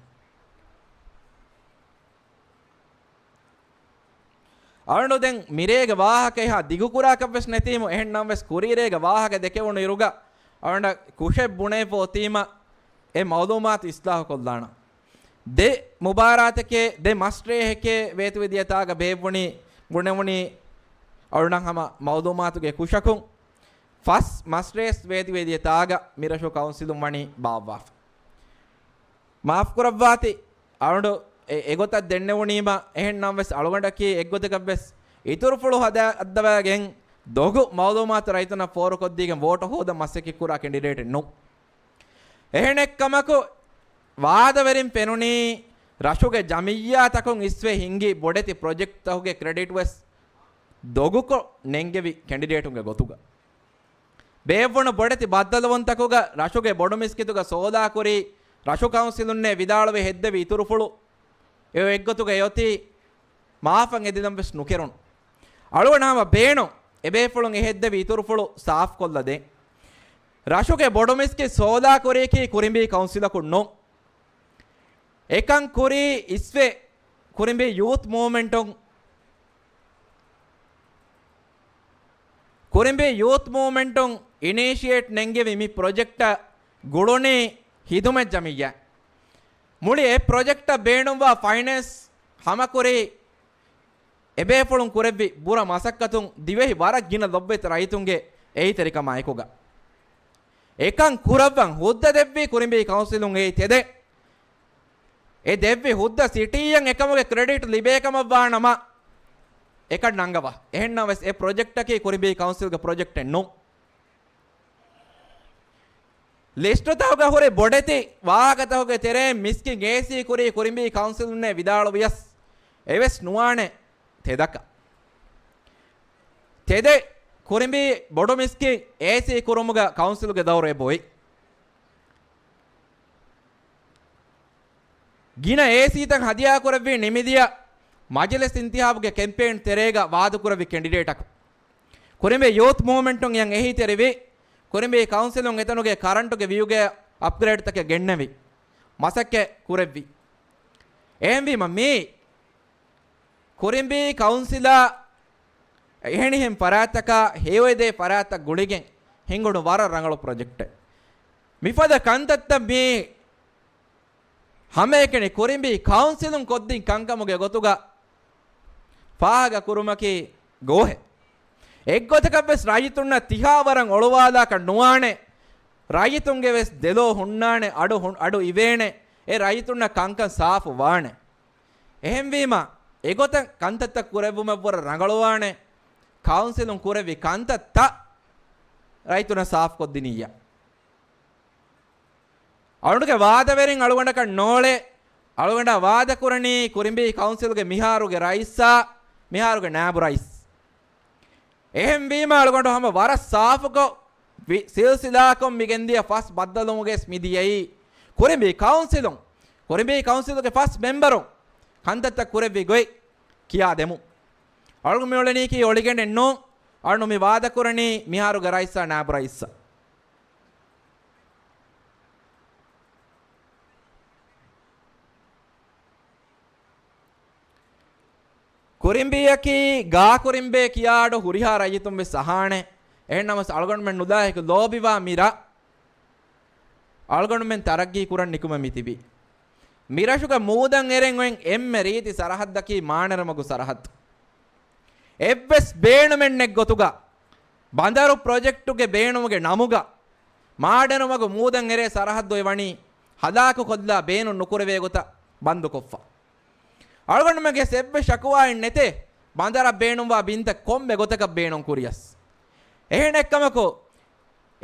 އަޅުގަނޑު ދެން މިރޭގެ ވާހަކަ އެހާ ދިގުކުރާކަށްވެސް ނެތީމު، އެހެންނަމަވެސް ކުރީރޭގެ ވާހަކަ ދެކެވުނު އިރުގަ އަޅުގަނޑަށް ކުށެއް ބުނެފަ އޮތީމަ އެ މައުލޫމާތު އިސްލާހު ކޮށްލާނަން. ދެ މުބާރާތެކޭ، ދެ މަސްރޭހެކޭ ވޭތުވެދިޔަ ތާގަ ބޭއްވުނީ ބުނެވުނީ އަޅުގަނޑަށް ހަމަ މައުލޫމާތުގެ ކުށަކުން. ފަސް މަސްރޭސް ވޭތުވެދިޔަ ތާގަ މިރަށު ކައުންސިލުން ވަނީ ބާއްވާފަ. މާފްކުރައްވާތި، އަޅުގަނޑު އެ-، އެގޮތަށް ދެންނެވުނީމަ، އެހެން ނަމަވެސް އަޅުގަނޑަކީ އެއްގޮތަކަށްވެސް އިތުރުފުޅު ހަދާ-، ހައްދަވައިގެން ދޮގު މައުލޫމާތު ރައްޔިތުންނަށް ފޯރުކޮށްދީގެން ވޯޓު ހޯދަން މަސައްކަތްކުރާ ކެންޑިޑޭޓެއް ނޫން. އެހެނެއްކަމަކު، ވާދަވެރިން ފެނުނީ ރަށުގެ ޖަމިއްޔާތަކުން އިސްވެ ހިންގި ބޮޑެތި ޕްރޮޖެކްޓްތަކުގެ ކްރެޑިޓް ވެސް ދޮގުކޮށް ނެންގެވި ކެންޑިޑޭޓުންގެ ގޮތުގަ. ބޭއްވުނު ބޮޑެތި ބައްދަލުވުންތަކުގަ ރަށުގެ ބޮޑުމިސްކިތުގަ ސޯލާ ކުރީ ރަށު ކައުންސިލުންނޭ ވިދާޅުވި ހެއްދެވި އިތުރުފުޅު އެ އެއްގޮތުގަ އެއޮތީ މާފަށް އެދިލަން ވެސް ނުކެރުނު. އަޅުގަނޑަށް ހަމަ ބޭނުން އެބޭފުޅުން އެ ހެއްދެވި އިތުރުފުޅު ސާފުކޮށްލަދޭން. ރަށުގެ ބޮޑުމިސްކިތް ސޯލާ ކުރީކީ ކުރިނބީ ކައުންސިލަކުން ނޫން. އެކަން ކުރީ އިސްވެ ކުރިނބީ ޔޫތު މޫވްމެންޓުން، ކުރިނބީ ޔޫތު މޫވްމެންޓުން އިނީޝިއޭޓް ނެންގެވި މި ޕްރޮޖެކްޓަށް ގުޅުނީ ހިދުމަތް ޖަމިއްޔާ. މުޅި އެ ޕްރޮޖެކްޓަށް ބޭނުންވާ ފައިނޭންސް ހަމަކުރީ އެބޭފުޅުން ކުރެއްވި ބުރަ މަސައްކަތުން ދިވެހި ވަރަށް ގިނަ ލޮބުވެތި ރައްޔިތުންގެ އެހީތެރިކަމާ އެކުގަ. އެކަން ކުރައްވަން ހުއްދަ ދެއްވީ ކުރިނބީ ކައުންސިލުން އެއީ ތެދެއް. އެ ދެއްވި ހުއްދަ ސިޓީއަށް އެކަމުގެ ކްރެޑިޓް ލިބޭކަމަށްވާނަމަ، އެކަން ނަންގަވާ. އެހެންނަމަވެސް އެ ޕްރޮޖެކްޓަކީ ކުރިނބީ ކައުންސިލްގެ ޕްރޮޖެކްޓެއް ނޫން. ލިސްޓުތަކުގަ ހުރި ބޮޑެތި ވާހަކަތަކުގެ ތެރެއިން މިސްކިތް އޭސީ ކުރީ ކުރިނބީ ކައުންސިލުންނޭ ވިދާޅުވިޔަސް، އެވެސް ނުވާނެ ތެދަކަށް. ތެދެއް ކުރިނބީ ބޮޑު މިސްކިތް އޭސީ ކުރުމުގަ ކައުންސިލުގެ ދައުރު އެބައޮތް. ގިނަ އޭސީތައް ހަދިޔާކުރެއްވީ ނިމިދިޔަ މަޖިލިސް އިންތިހާބުގެ ކެމްޕޭން ތެރޭގަ ވާދަކުރެއްވި ކެންޑިޑޭޓަކު. ކުރިނބޭ ޔޫތު މޫވްމެންޓުން އެޔަށް އެހީތެރިވި. ކުރިނބޭ ކައުންސިލުން އެތަނުގެ ކަރަންޓުގެ ވިއުގެ އަޕްގްރޭޑްތަކެއް ގެންނެވި. މަސައްކަތް ކުރެއްވި. އެހެންވީމަ މީ ކުރިނބީ ކައުންސިލާ އެހެނިހެން ފަރާތްތަކާ ހެޔޮއެދޭ ފަރާތްތައް ގުޅިގެން ހިނގުނު ވަރަށް ރަނގަޅު ޕްރޮޖެކްޓެއް. މިފަދަ ކަންތައްތައް މީ ހަމައެކަނި ކުރިނބީ ކައުންސިލުން ކޮށްދިން ކަންކަމުގެ ގޮތުގަ ފާހަގަ ކުރުމަކީ ގޯހެއް. އެއްގޮތަކަށްވެސް ރައްޔިތުންނަށް ތިހާވަރަށް އޮޅުވާލާކަށް ނުވާނެ. ރައްޔިތުންގެ ވެސް ދެލޯ ހުންނާނެ، އަޑު ހުން-، އަޑު އިވޭނެ. އެ ރައްޔިތުންނަށް ކަންކަން ސާފު ވާނެ. އެހެންވީމަ، އެގޮތަށް ކަންތައްތައް ކުރެއްވުމަށްވުރެ ރަނގަޅުވާނެ، ކައުންސިލުން ކުރެއްވި ކަންތައްތައް ރައްޔިތުންނަށް ސާފުކޮށްދިނިއްޔާ. އަޅުގަނޑުގެ ވާދަވެރިން އަޅުގަނޑަކަށް ނޯޅެ، އަޅުގަނޑާ ވާދަކުރަނީ ކުރިނބީ ކައުންސިލުގެ މިހާރުގެ ރައީސާ، މިހާރުގެ ނާއިބު ރައީސް. އެހެންވީމަ އަޅުގަނޑު ހަމަ ވަރަށް ސާފުކޮށް ވި-، ސިލްސިލާކޮށް މިގެންދިޔަ ފަސް ބައްދަލުވުމުގެ މިދިޔައީ ކުރިނބީ ކައުންސިލުން، ކުރިނބީ ކައުންސިލުގެ ފަސް މެމްބަރުން ކަންތައްތައް ކުރެއްވި ގޮތް ކިޔާދެމުން. އަޅުގަނޑު މިއުޅެނީކީ އޮޅިގެނޑެއް ނޫން. އަޅުގަނޑު މި ވާދަކުރަނީ މިހާރުގެ ރައީސާ ނާއިބު ރައީސްއަށް. ކުރިނބީއަކީ ގާ ކުރިނބޭ ކިޔާ އަޑު ހުރިހާ ރައްޔިތުން ވެސް އަހާނެ. އެހެންނަމަވެސް އަޅުގަނޑުމެން ނުލާހިކު ލޯބިވާ މި ރަށް އަޅުގަނޑުމެން ތަރައްގީ ކުރަން ނިކުމެ މިތިބީ. މިރަށުގަ މޫދަން އެރެން އޮތް އެންމެ ރީތި ސަރަހައްދަކީ މާނަރުމަގު ސަރަހައްދު. އެއްވެސް ބޭނުމެއް ނެތް ގޮތުގަ، ބަނދަރު ޕްރޮޖެކްޓުގެ ބޭނުމުގެ ނަމުގަ، މާނަރުމަގު މޫދަން އެރޭ ސަރަހައްދު އެ ވަނީ ހަލާކު ކޮށްލާ ބޭނުން ނުކުރެވޭ ގޮތަށް ބަންދުކޮށްފަ. އަޅުގަނޑުމެންގެ އެއްވެސް ޝަކުވާއެއް ނެތޭ، ބަނދަރަށް ބޭނުންވާ ބިންތައް ކޮންމެ ގޮތަކަށް ބޭނުން ކުރިޔަސް. އެހެނެއްކަމަކު،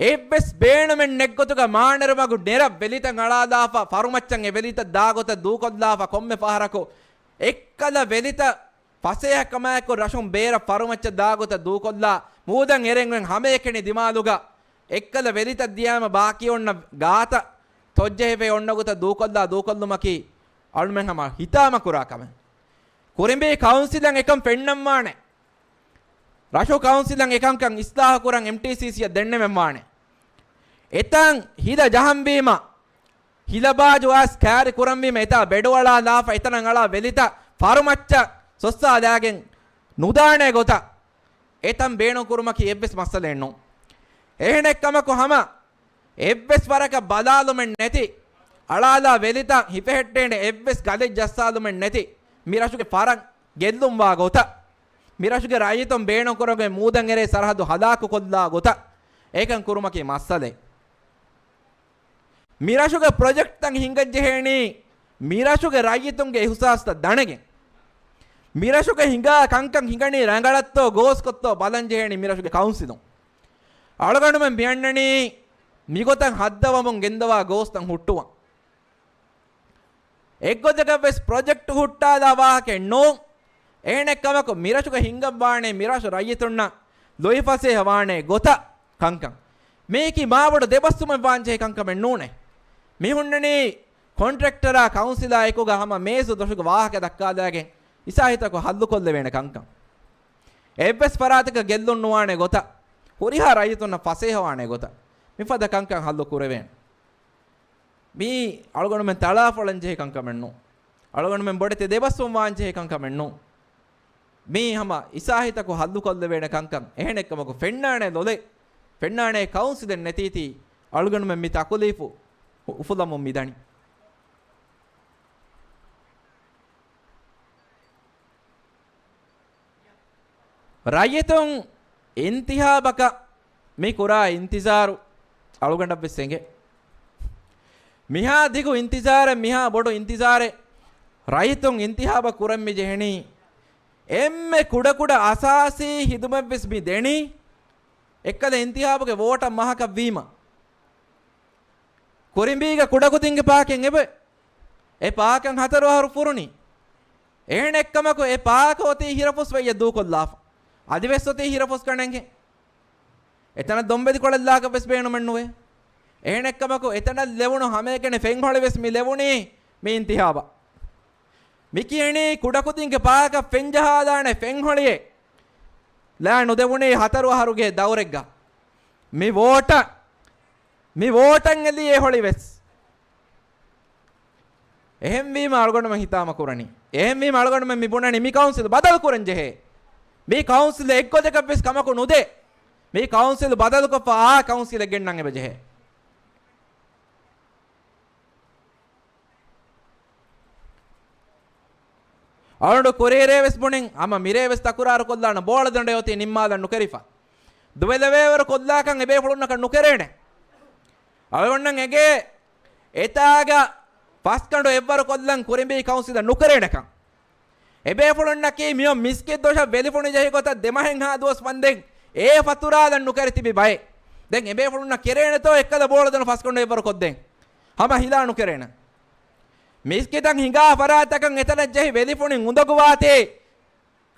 އެއްވެސް ބޭނުމެއް ނެތްގޮތުގަ މާނަރުމަގު ނެރަށް ވެލިތައް އަޅާލާފަ، ފަރުމައްޗަށް އެ ވެލިތައް ދާގޮތަށް ދޫކޮށްލާފަ، ކޮންމެ ފަހަރަކު އެއްކަލަ ވެލިތައް ފަސޭހަކަމާއެކު ރަށުން ބޭރަށް ފަރުމައްޗަށް ދާގޮތަށް ދޫކޮށްލާ، މޫދަން އެރެން ހަމައެކަނި ދިމާލުގަ އެއްކަލަ ވެލިތައް ދިޔާމަ ބާކީ އޮންނަ ގާތައް ތޮއްޖެހިފައި އޮންނަ ގޮތަށް ދޫކޮށްލާ ދޫކޮށްލުމަކީ އަޅުމެން ހަމަ ހިތާމަކުރާ ކަމެއް. ކުރިނބީ ކައުންސިލަށް އެކަން ފެންނަންވާނެ. ރަށު ކައުންސިލަށް އެކަންކަން އިސްލާހުކުރަން އެމްޓީސީސީއަށް ދެންނެވެންވާނެ. އެތާން ހިލަ ޖަހަންވީމަ، ހިލަބާޖު އައިސް ކާރި ކުރަންވީމަ އެތާ ބެޑުއަޅާލާފަ އެތަނަށް އަޅާ ވެލިތައް ފަރުމައްޗަށް ސޮއްސާލާގެން ނުދާނެ ގޮތަށް އެތަން ބޭނުން ކުރުމަކީ އެއްވެސް މައްސަލައެއް ނޫން. އެހެނެއްކަމަކު ހަމަ އެއްވެސް ވަރަކަށް ބަލާލުމެއް ނެތި، އަޅާލާ ވެލިތައް ހިފެހެއްޓޭނެ އެއްވެސް ގަލެއް ޖައްސާލުމެއް ނެތި، މި ރަށުގެ ފަރަށް ގެއްލުންވާ ގޮތަށް، މި ރަށުގެ ރައްޔިތުން ބޭނުންކުރަން އޮތް މޫދަން އެރޭ ސަރަހައްދު ހަލާކުކޮށްލާ ގޮތަށް އެކަން ކުރުމަކީ މައްސަލައެއް. މި ރަށުގެ ޕްރޮޖެކްޓްތައް ހިންގަންޖެހޭނީ މި ރަށުގެ ރައްޔިތުންގެ އިހުސާސްތައް ދަނެގެން. މި ރަށުގެ ހިނގާ ކަންކަން ހިނގަނީ ރަނގަޅަށްތޯ ގޯސްކޮށްތޯ ބަލަންޖެހޭނީ މި ރަށުގެ ކައުންސިލުން. އަޅުގަނޑުމެން މިއަންނަނީ މިގޮތަށް ހައްދަވަމުން ގެންދަވާ ގޯސްތައް ހުއްޓުވަން. އެއްގޮތަކަށްވެސް ޕްރޮޖެކްޓް ހުއްޓާލާ ވާހަކައެއް ނޫން. އެހެނެއްކަމަކު މިރަށުގަ ހިންގަންވާނޭ މިރަށު ރައްޔިތުންނަށް ލުއިފަސޭހަވާނޭ ގޮތަށް ކަންކަން. މީކީ މާބޮޑު ދެބަސްވުމެއް ވާންޖެހޭ ކަންކަމެއް ނޫނޭ. މި ހުންނަނީ ކޮންޓްރެކްޓަރާ ކައުންސިލާ އެކުގަ ހަމަ މޭޒު ދޮށުގެ ވާހަކަ ދައްކާލާގެން އިސާހިތަކު ހައްލުކޮށްލެވޭނެ ކަންކަން. އެއްވެސް ފަރާތަކަށް ގެއްލުން ނުވާނެ ގޮތަށް، ހުރިހާ ރައްޔިތުންނަށް ފަސޭހަވާނެ ގޮތަށް މިފަދަ ކަންކަން ހައްލު ކުރެވޭނެ. މީ އަޅުގަނޑުމެން ތަޅާފޮޅަން ޖެހޭ ކަންކަމެއް ނޫން. އަޅުގަނޑުމެން ބޮޑެތި ދެބަސްވުން ވާން ޖެހޭ ކަންކަމެއް ނޫން. މީ ހަމަ އިސާހިތަކު ހައްލުކޮށްލެވޭނެ ކަންކަން. އެހެނެއްކަމަކު ފެންނާނެ ލޮލެއް، ފެންނާނެ ކައުންސިލެއް ނެތީތީ އަޅުގަނޑުމެން މި ތަކުލީފު އު-، އުފުލަމުން މިދަނީ. ރައްޔިތުން އިންތިހާބަކަށް މި ކުރާ އިންތިޒާރު އަޅުގަނޑަށްވެސް އެނގޭ. މިހާ ދިގު އިންތިޒާރެއް، މިހާ ބޮޑު އިންތިޒާރެއް ރައްޔިތުން އިންތިހާބަށް ކުރަން މި ޖެހެނީ، އެންމެ ކުޑަކުޑަ އަސާސީ ހިދުމަތްވެސް މި ދެނީ އެއްކަލަ އިންތިހާބުގެ ވޯޓަށް މަހަކަށް ވީމަ. ކުރިނބީގަ ކުޑަކުދިންގެ ޕާކެއް އެބަ އެ ޕާކަށް ހަތަރު އަހަރު ފުރުނީ. އެހެނެއްކަމަކު އެ ޕާކަށް އޮތީ ހިރަފުސް ވެއްޔަށް ދޫކޮށްލާފަ. އަދިވެސް އޮތީ ހިރަފުސް ގަނެގެން. އެތަނަށް ދޮންބެލިކޮޅެއްލާކަށްވެސް ބޭނުމެއްނުވޭ. އެހެނެއްކަމަކު އެތަނަށް ލެވުނު ހަމައެކަނި ފެންހޮޅިވެސް މި ލެވުނީ މި އިންތިހާބަށް. މި ކިޔަނީ ކުޑަކުދިންގެ ޕާކަށް ފެންޖަހާލާނެ ފެންހޮޅިއެއް. ލާ ނުދެވުނީ ހަތަރު އަހަރުގެ ދައުރެއްގަ. މި ވޯޓަށް، މި ވޯޓަށް އެލީ އެ ހޮޅިވެސް. އެހެންވީމަ އަޅުގަނޑުމެން ހިތާމަ ކުރަނީ. އެހެންވީމަ އަޅުގަނޑުމެން މި ބުނަނީ މި ކައުންސިލް ބަދަލު ކުރަން ޖެހޭ. މި ކައުންސިލް އެއްގޮތަކަށްވެސް ކަމަކު ނުދޭ. މި ކައުންސިލް ބަދަލުކޮށްފަ އާ ކައުންސިލެއް ގެންނަން އެބަ ޖެހޭ. އަޅުގަނޑު ކުރިއެރޭވެސް ބުނިން، ހަމަ މިރޭވެސް ތަކުރާރު ކޮށްލާނަ ބޯޅަދަނޑެ އޮތީ ނިންމާލަން ނުކެރިފަ. ދުވެލަވޭވަރު ކޮށްލާކަން އެބޭފުޅުންނަކަށް ނުކެރޭނެ. އަޅުގަނޑަށް އެނގޭ އެތާގަ ފަސްގަނޑު އެއްވަރު ކޮށްލަން ކުރިނބީ ކައުންސިލަށް ނުކެރޭނެކަން. އެބޭފުޅުންނަކީ މިއޮ މިސްކިތް ދޮށަށް ވެލިފުނި ޖެހި ގޮތަށް ދެމަހެއްހާ ދުވަސް ވަންދެން އޭ ފަތުރާލަން ނުކެރި ތިބި ބައެއް. ދެން އެބޭފުޅުންނަށް ކެރޭނެތޯ އެއްކަލަ ބޯޅަދަނޑު ފަސްގަނޑު އެއްވަރު ކޮށްދޭން. ހަމަ ހިލާ ނުކެރޭނެ. މިސްކިތަށް ހިނގާ ފަރާތްތަކަށް އެތަނަށް ޖެހި ވެލިފުނި އުނދަގޫވާތީ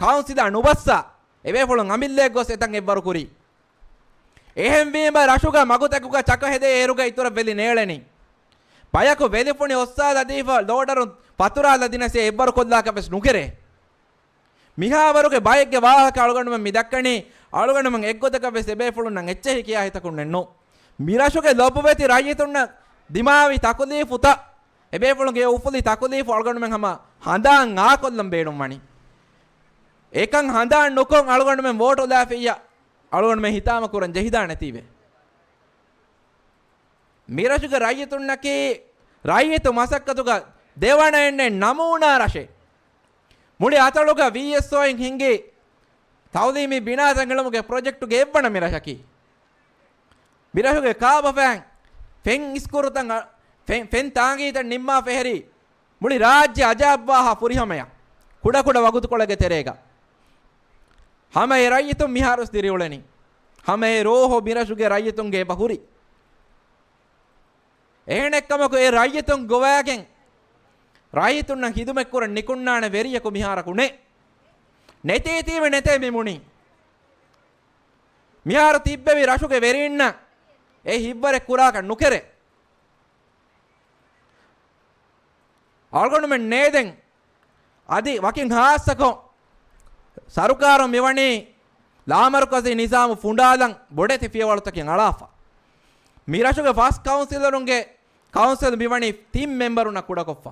ކައުންސިލާ ނުބައްސާ އެބޭފުޅުން އަމިއްލައަށް ގޮސް އެތަން އެއްވަރު ކުރީ. އެހެންވީމަ ރަށުގަ މަގުތަކުގަ ޗަކަ ހެދޭ އޭރުގަ އިތުރަށް ވެލި ނޭޅެނީ. ބަޔަކު ވެލިފުނި އޮއްސާލަދީފަ ލޯޑަރު ފަތުރާލަދިނަސޭ އެއްވަރު ކޮށްލާކަށް ވެސް ނުކެރޭ. މިހާވަރުގެ ބައެއްގެ ވާހަކަ އަޅުގަނޑުމެން މި ދައްކަނީ، އަޅުގަނޑުމެން އެއްގޮތަކަށް ވެސް އެބޭފުޅުންނަށް އެއްޗެހި ކިޔާ ހިތަކުންނެއްނު. މިރަށުގެ ލޮބުވެތި ރައްޔިތުންނަށް ދިމާވި ތަކުލީފުތައް، އެބޭފުޅުންގެ އުފުލި ތަކުލީފު އަޅުގަނޑުމެން ހަމަ ހަނދާން އާކޮށްލަން ބޭނުންވަނީ. އެކަން ހަނދާން ނުކޮށް އަޅުގަނޑުމެން ވޯޓުލާފިއްޔާ އަޅުގަނޑުމެން ހިތާމަކުރަން ޖެހިދާނެތީވެ. މިރަށުގެ ރައްޔިތުންނަކީ ރައްޔިތު މަސައްކަތުގަ ދެވަނައެއްނެއް ނަމޫނާ ރަށެއް. މުޅި އަތޮޅުގަ ވީއެސްއޯއިން ހިންގި ތައުލީމީ ބިނާތައް އެޅުމުގެ ޕްރޮޖެކްޓުގެ އެއްވަނަ މިރަށަކީ. މިރަށުގެ ކާބަފައިން ފެން އިސްކުރުތައް، ފެން، ފެން ތާނގީތައް ނިންމާފަ އެހެރީ، މުޅި ރާއްޖެ އަޖައިބްވާހާ ފުރިހަމަޔަށް ކުޑަކުޑަ ވަގުތުކޮޅެއްގެ ތެރޭގަ ހަމަ އެ ރައްޔިތުން މިހާރުވެސް ދިރިއުޅެނީ. ހަމަ އެ ރޯހު މިރަށުގެ ރައްޔިތުންގެ އެބަ ހުރި. އެހެނެއްކަމަކު އެ ރައްޔިތުން ގޮވައިގެން ރައްޔިތުންނަށް ހިދުމަތްކުރަން ނިކުންނާނެ ވެރިޔަކު މިހާރަކު ނެތް. ނެތީތީވެ ނެތޭ މި މުނީ. މިހާރު ތިއްބެވި ރަށުގެ ވެރީންނަށް އެ ހިތްވަރެއް ކުރާކަށް ނުކެރޭ. އަޅުގަނޑުމެން ނޭދެން އަދި ވަކިން ހާއްސަކޮށް ސަރުކާރުން މިވަނީ ލާމަރުކަޒީ ނިޒާމު ފުނޑާލަން ބޮޑެތި ފިޔަވަޅުތަކެއް އަޅާފަ. މިރަށުގެ ފަސް ކައުންސިލަރުންގެ ކައުންސިލް މިވަނީ ތިން މެމްބަރުންނަށް ކުޑަކޮށްފަ.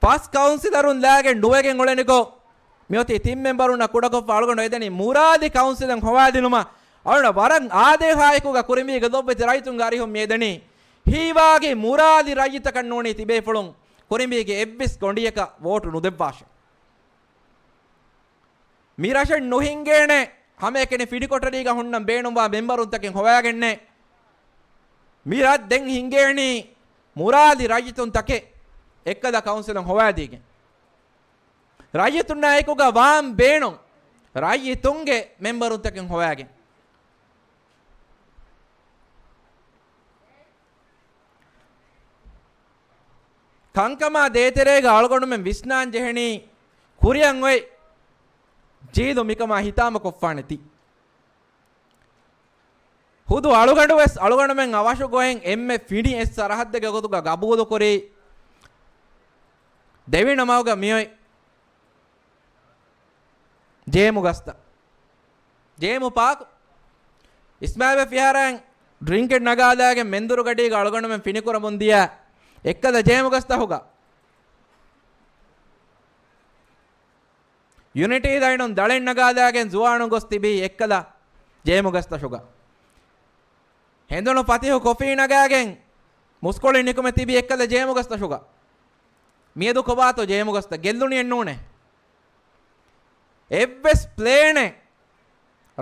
ފަސް ކައުންސިލަރުން ލާގެން ނުވެގެން އުޅެނިކޮށް، މިއޮތީ ތިން މެމްބަރުންނަށް ކުޑަކޮށްފަ އަޅުގަނޑު އެދެނީ މުރާލި ކައުންސިލެއް ހޮވާދިނުމަށް. އަޅުގަނޑަށް ވަރަށް އާދޭހާއެކުގަ ކުރިނބީގެ ލޮބުވެތި ރައްޔިތުންގެ އަރިހުން މިއެދެނީ. ހީވާގި މުރާލި ރައްޔިތަކަށް ނޫނީ ތިބޭފުޅުން ކުރިނބީގެ އެއްވެސް ގޮނޑިއަކަށް ވޯޓު ނުދެއްވާށެ. މި ރަށެއް ނުހިނގޭނެ ހަމައެކަނި ފިޑިކޮޓަރީގަ ހުންނަން ބޭނުންވާ މެމްބަރުންތަކެއް ހޮވާގެންނެއް. މި ރަށް ދެން ހިނގޭނީ މުރާލި ރައްޔިތުންތަކެއް އެއްކަލަ ކައުންސިލުން ހޮވާދީގެން. ރައްޔިތުންނާ އެކުގަ ވާން ބޭނުން ރައްޔިތުންގެ މެމްބަރުންތަކެއް ހޮވާގެން. ކަންކަމާ ދޭތެރޭގަ އަޅުގަނޑުމެން ވިސްނާން ޖެހެނީ ކުރިއަށް އޮތް ޖީލު މިކަމާ ހިތާމަކޮށްފާނެތީ. ހުދު އަޅުގަނޑު ވެސް އަޅުގަނޑުމެން އަވަށު ގޮތް އެންމެ ފިނި އެއް ސަރަހައްދެއްގެ ގޮތުގަ ގަބޫލުކުރީ ދެވިނަމަވުގަ މިއޮތް ޖޭމު ގަސްތައް. ޖޭމު ޕާކު. އިސްމާއިލް ފިހާރައިން ޑްރިންކެއް ނަގާލާގެން މެންދުރު ގަޑީގަ އަޅުގަނޑުމެން ފިނިކުރަމުން ދިޔަ އެއްކަލަ ޖޭމު ގަސްތަކުގަ. ޔުނިޓީ ލައިނުން ދަޅެއް ނަގާލާގެން ޒުވާނުން ގޮސް ތިބީ އެއްކަލަ ޖޭމު ގަސްތަށުގަ. ހެނދުނު ފަތިހު ކޮފީ ނަގާގެން މުސްކޮޅި ނިކުމެ ތިބީ އެއްކަލަ ޖޭމު ގަސްތަށުގަ. މިއަދު ކޮބާތޯ ޖޭމު ގަސްތައް ގެއްލުނިއެއް ނޫނޭ. އެއްވެސް ޕްލޭނެއް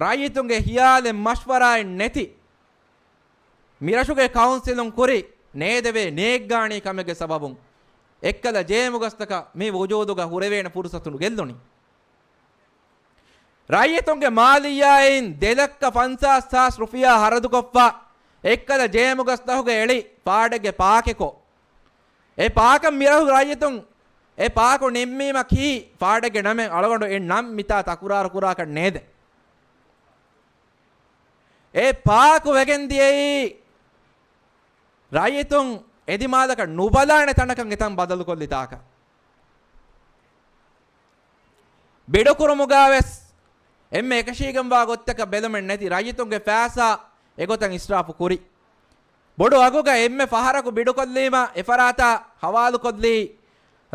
ރައްޔިތުންގެ ހިޔާލެއް މަޝްވަރާއެއް ނެތި މިރަށުގެ ކައުންސިލުން ކުރި ނޭދެވޭ ނޭއްގާނީ ކަމެއްގެ ސަބަބުން އެއްކަލަ ޖޭމު ގަސްތަކަށް މި ވުޖޫދުގަ ހުރެވޭނެ ފުރުސަތު ގެއްލުނީ. ރައްޔިތުންގެ މާލިއްޔާއިން ދެ ލައްކަ ފަންސާސް ހާސް ރުފިޔާ ހަރަދުކޮށްފަ އެއްކަލަ ޖޭމު ގަސްތަކުގަ އެޅި ފާޑެއްގެ ޕާކެކޮށް، އެ ޕާކަށް މިރަށު ރައްޔިތުން އެ ޕާކު ނިންމީމަ ކީ ފާޑެއްގެ ނަމެއް އަޅުގަނޑު އެ ނަން މިތާ ތަކުރާރު ކުރާކަށް ނޭދެ. އެ ޕާކު ވެގެން ދިޔައީ ރައްޔިތުން އެދިމާލަކަށް ނުބަލާނެ ތަނަކަށް އެތަން ބަދަލުކޮށްލި ތާކަށް. ބިޑުކުރުމުގަ ވެސް އެންމެ އެކަށީގެންވާ ގޮތްތަކަށް ބެލުމެއް ނެތި ރައްޔިތުންގެ ފައިސާ އެގޮތަށް އިސްރާފު ކުރި. ބޮޑު އަގުގަ އެންމެ ފަހަރަކު ބިޑުކޮށްލީމަ އެފަރާތާ ހަވާލުކޮށްލީ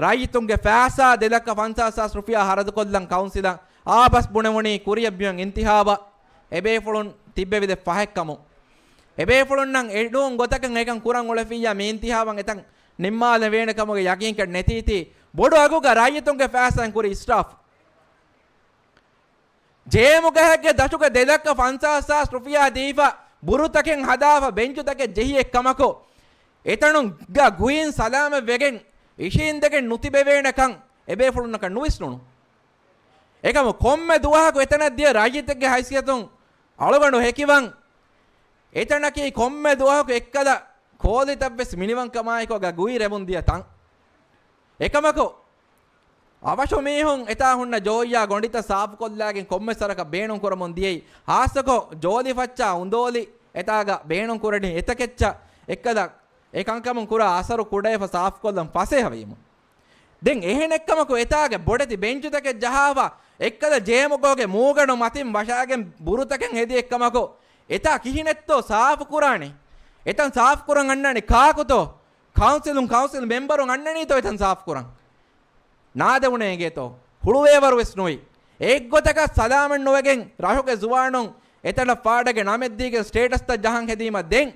ރައްޔިތުންގެ ފައިސާ ދެ ލައްކަ ފަންސާސް ހާސް ރުފިޔާ ހަރަދުކޮށްލަން ކައުންސިލަށް އާބަސް ބުނެވުނީ ކުރިއަށް މިއޮތް އިންތިހާބަށް އެބޭފުޅުން ތިއްބެވި ދެ ފަހެއްކަމުން. އެބޭފުޅުންނަށް އެޑުވުން ގޮތަކަށް އެކަން ކުރަން އުޅެފިއްޔާ މި އިންތިހާބަށް އެތަން ނިންމާލެވޭނެ ކަމުގެ ޔަގީންކަން ނެތީތީ ބޮޑު އަގުގަ ރައްޔިތުންގެ ފައިސާއިން ކުރި އިސްރާފު. ޖޭމުގަހެއްގެ ދަށުގަ ދެ ލައްކަ ފަންސާސް ހާސް ރުފިޔާ ދީފަ ބުރުތަކެއް ހަދާފަ ބެންޗުތަކެއް ޖެހި އެއްކަމަކު، އެތަނުގަ ގުއިން ސަލާމަތް ވެގެން އިށީނދެގެން ނުތިބެވޭނެކަން އެބޭފުޅުންނަކަށް ނުވިސްނުނު. އެކަމު ކޮންމެ ދުވަހަކު އެތަނަށް ދިޔަ ރައްޔިތެއްގެ ހައިސިއްޔަތުން އަޅުގަނޑު ހެކިވަން، އެތަނަކީ ކޮންމެ ދުވަހަކު އެއްކަލަ ކޯލިތައްވެސް މިނިވަންކަމާއެކު ގުއި ރެމުން ދިޔަ ތަން. އެކަމަކު، އަވަށު މީހުން އެތާ ހުންނަ ޖޯއްޔާ ގޮނޑިތައް ސާފުކޮށްލާގެން ކޮންމެސް ވަރަކަށް ބޭނުން ކުރަމުން ދިޔައީ. ހާއްސަކޮށް، ޖޯލި ފައްޗާ އުނދޯލި އެތާގަ ބޭނުން ކުރަނީ އެތަކެއްޗަށް އެއްކަލަ އެ ކަންކަމުން ކުރާ އަސަރު ކުޑަވެފަ ސާފުކޮށްލަން ފަސޭހަވީމު. ދެން އެހެނެއްކަމަކު އެތާގެ ބޮޑެތި ބެންޗުތަކެއް ޖަހާފަ އެއްކަލަ ޖޭމުގޯގެ މޫގަނޑު މަތިން ވަށާގެން ބުރުތަކެއް ހެދި އެއްކަމަކު އެތާ ކިހިނެއްތޯ ސާފު ކުރާނީ؟ އެތަން ސާފު ކުރަން އަންނާނީ ކާކުތޯ؟ ކައުންސިލުން ކައުންސިލް މެމްބަރުން އަންނަނީތޯ އެތަން ސާފު ކުރަން؟ ނާދެވުނޭ އިނގޭތޯ؟ ހުޅުވޭވަރު ވެސް ނުވި. އެއްގޮތަކަށް ސަލާމަތް ނުވެގެން ރަށުގެ ޒުވާނުން އެތަނަށް ފާޑެއްގެ ނަމެއްދީގެން ސްޓޭޓަސްތައް ޖަހަން ހެދީމަ ދެން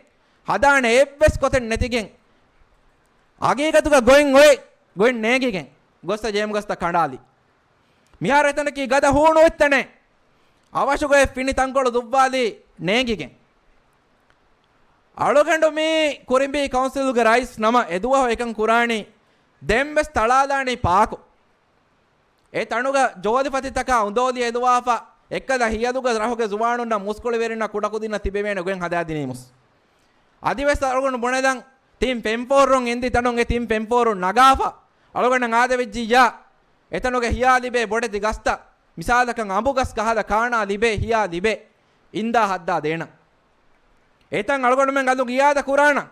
ހަދާނެ އެއްވެސް ގޮތެއް ނެތިގެން ހަގީގަތުގަ ގޮތް އޮތް ގޮތް ނޭނގިގެން ގޮސް ޖޭމުގަސްތައް ކަނޑާލި. މިހާރު އެތަނަކީ ގަދަ ހޫނު އޮތްތަނެއް. އަވަށުގޮތް ފިނި ތަންކޮޅު ދުއްވާލީ ނޭނގިގެން. އަޅުގަނޑު މީ ކުރިނބީ ކައުންސިލުގެ ރައީސް ނަމަ އެދުވަހު އެކަން ކުރާނީ ދެންވެސް ތަޅާލާނީ ޕާކު. އެ ތަނުގަ ޖޯލިފަތިތަކާ އުނދޯލި އެލުވާފަ، އެއްކަލަ ހިޔަލުގަ ރަށުގެ ޒުވާނުންނަށް މުސްކުޅިވެރިންނަށް ކުޑަކުދިންނަށް ތިބެވޭނެ ގޮތް ހަދާދިނީމުސް. އަދިވެސް އަޅުގަނޑު ބުނެލަން، ތިން ފެންފޯރުން އެންދި ތަނުން އެ ތިން ފެންފޯރުން ނަގާފަ، އަޅުގަނޑަށް އާދެވިއްޖިއްޔާ، އެތަނުގެ ހިޔާ ލިބޭ ބޮޑެތި ގަސްތައް، މިސާލަކަށް އަނބުގަސް ކަހަލަ ކާނާ ލިބޭ، ހިޔާ ލިބޭ، އިންދާ ހައްދާ ދޭނަން. އެތަން އަޅުގަނޑުމެން އަލުން އިޔާދަ ކުރާނަން.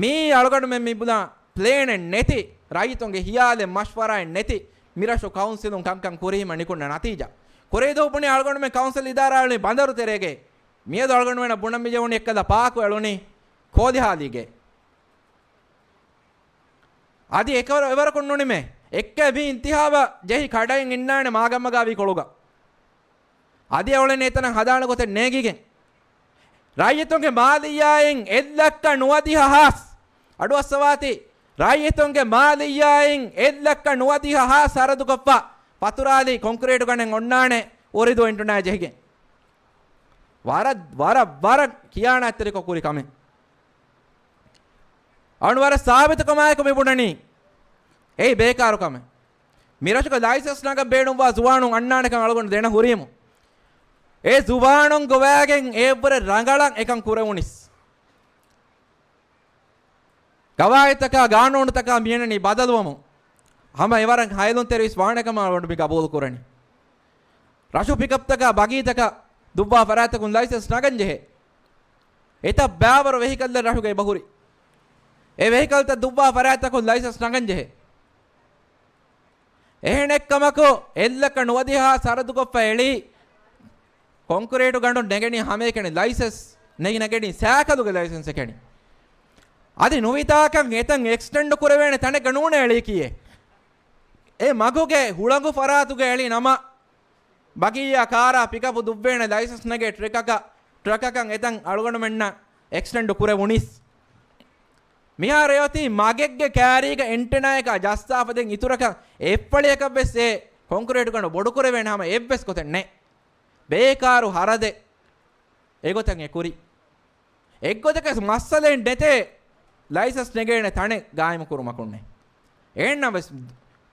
މީ އަޅުގަނޑުމެން މި ބުނާ ޕްލޭނެއް ނެތި، ރައްޔިތުންގެ ހިޔާލެއް މަޝްވަރާއެއް ނެތި، މިރަށު ކައުންސިލުން ކަންކަން ކުރީމަ ނިކުންނަ ނަތީޖާ. ކުރީދޫ ބުނި އަޅުގަނޑުމެން ކައުންސިލް އިދާރާ އެޅުނީ ބަނދަރު ތެރޭގައި. މިއަދު އަޅުގަނޑުމެންނަށް ބުނަން މިޖެހުނީ އެއްކަލަ ޕާކު އެޅުނީ ކޯލިހާލީގައި. އަދި އެކަވަރު އެވަރަކުން ނުނިމޭ. އެއްކަ މި އިންތިހާބަށް ޖެހި ކަޑައިން އިންނާނެ މާގަމަގާ ވީ ކޮޅުގަ. އަދި އެ އުޅެނީ އެތަނަށް ހަދާނެ ގޮތެއް ނޭނގިގެން. ރައްޔިތުންގެ މާލިއްޔާއިން އެއްލައްކަ ނުވަދިހަ ހާސް، އަޑުއައްސަވާތި، ރައްޔިތުންގެ މާލިއްޔާއިން އެއްލައްކަ ނުވަދިހަ ހާސް ހަރަދުކޮށްފަ، ފަތުރާލި ކޮންކްރީޓު ގަނޑެއް އޮންނާނެ އުރިދޫ އެންޓުނާއާ ޖެހިގެން. ވަރަށް، ވަރަށް، ވަރަށް ކިޔާނާތްތެރިކޮށް ކުރި ކަމެއް. އަޅުން ވަރަށް ސާބިތުކަމާއެކު މި ބުނަނީ. އެއީ ބޭކާރު ކަމެއް. މިރަށުގެ ލައިސަންސް ނަގަން ބޭނުންވާ ޒުވާނުން އަންނާނެކަން އަޅުގަނޑު ދެނަ ހުރީމު. އެ ޒުވާނުން ގޮވާގެން އެއަށްވުރެ ރަނގަޅަށް އެކަން ކުރެވުނިސް. ގަވާއިދުތަކާ ގާނޫނުތަކާ މިއެންނަނީ ބަދަލުވަމުން. ހަމަ އެވަރަށް ހައިލުންތެރިވެސް ވާނެ ކަމަށް އަޅުގަނޑު މި ގަބޫލު ކުރަނީ. ރަށު ޕިކަޕްތަކާ ބަގީތަކަށް ދުއްވާ ފަރާތްތަކުން ލައިސަންސް ނަގަން ޖެހޭ. އެތައް ބައިވަރު ވެހިކަލްތައް ރަށުގައި ބަހުރި. އެ ވެހިކަލްތައް ދުއްވާ ފަރާތްތަކުން ލައިސަންސް ނަގަން ޖެހޭ. އެހެނެއްކަމަކު، އެއްލައްކަ ނުވަދިހަ ސަރަދުކޮށްފަ އެޅީ ކޮންކްރީޓު ގަނޑުން ނެގެނީ ހަމައެކަނި ލައިސަންސް، ނެގި ނެގެނީ ސައިކަލުގެ ލައިސަންސް އެކަނި. އަދި ނުވިތާކަށް އެތަން އެކްސްޓެންޑް ކުރެވޭނެ ތަނެއްގަ ނޫނޭ އެޅީކީއެއް. އެ މަގުގެ ހުޅަނގު ފަރާތުގަ އެޅި ނަމަ، ބަގީއާ ކާރާ ޕިކަޕު ދުއްވޭނެ ލައިސަންސް ނެގޭ ޓްރަކަކަށް، ޓްރަކަކަށް އެތަން އަޅުގަނޑުމެންނަށް އެކްސްޓެންޑް ކުރެވުނީސް. މިހާރު އެއޮތީ މަގެއްގެ ކާރީގަ އެންޓެނާއަކާ ޖައްސާފަ ދެން އިތުރަކަށް އެއްފަޅިއަކަށްވެސް އެ ކޮންކްރީޓު ގަނޑު ބޮޑުކުރެވޭނެ ހަމަ އެއްވެސް ގޮތެއް ނެތް. ބޭކާރު ހަރަދެއް އެގޮތަށް އެ ކުރީ. އެއްގޮތަކަށް މައްސަލައެއް ނެތޭ ލައިސަންސް ނެގޭނެ ތަނެއް ގާއިމު ކުރުމަކުންނެއް. އެހެންނަމަވެސް،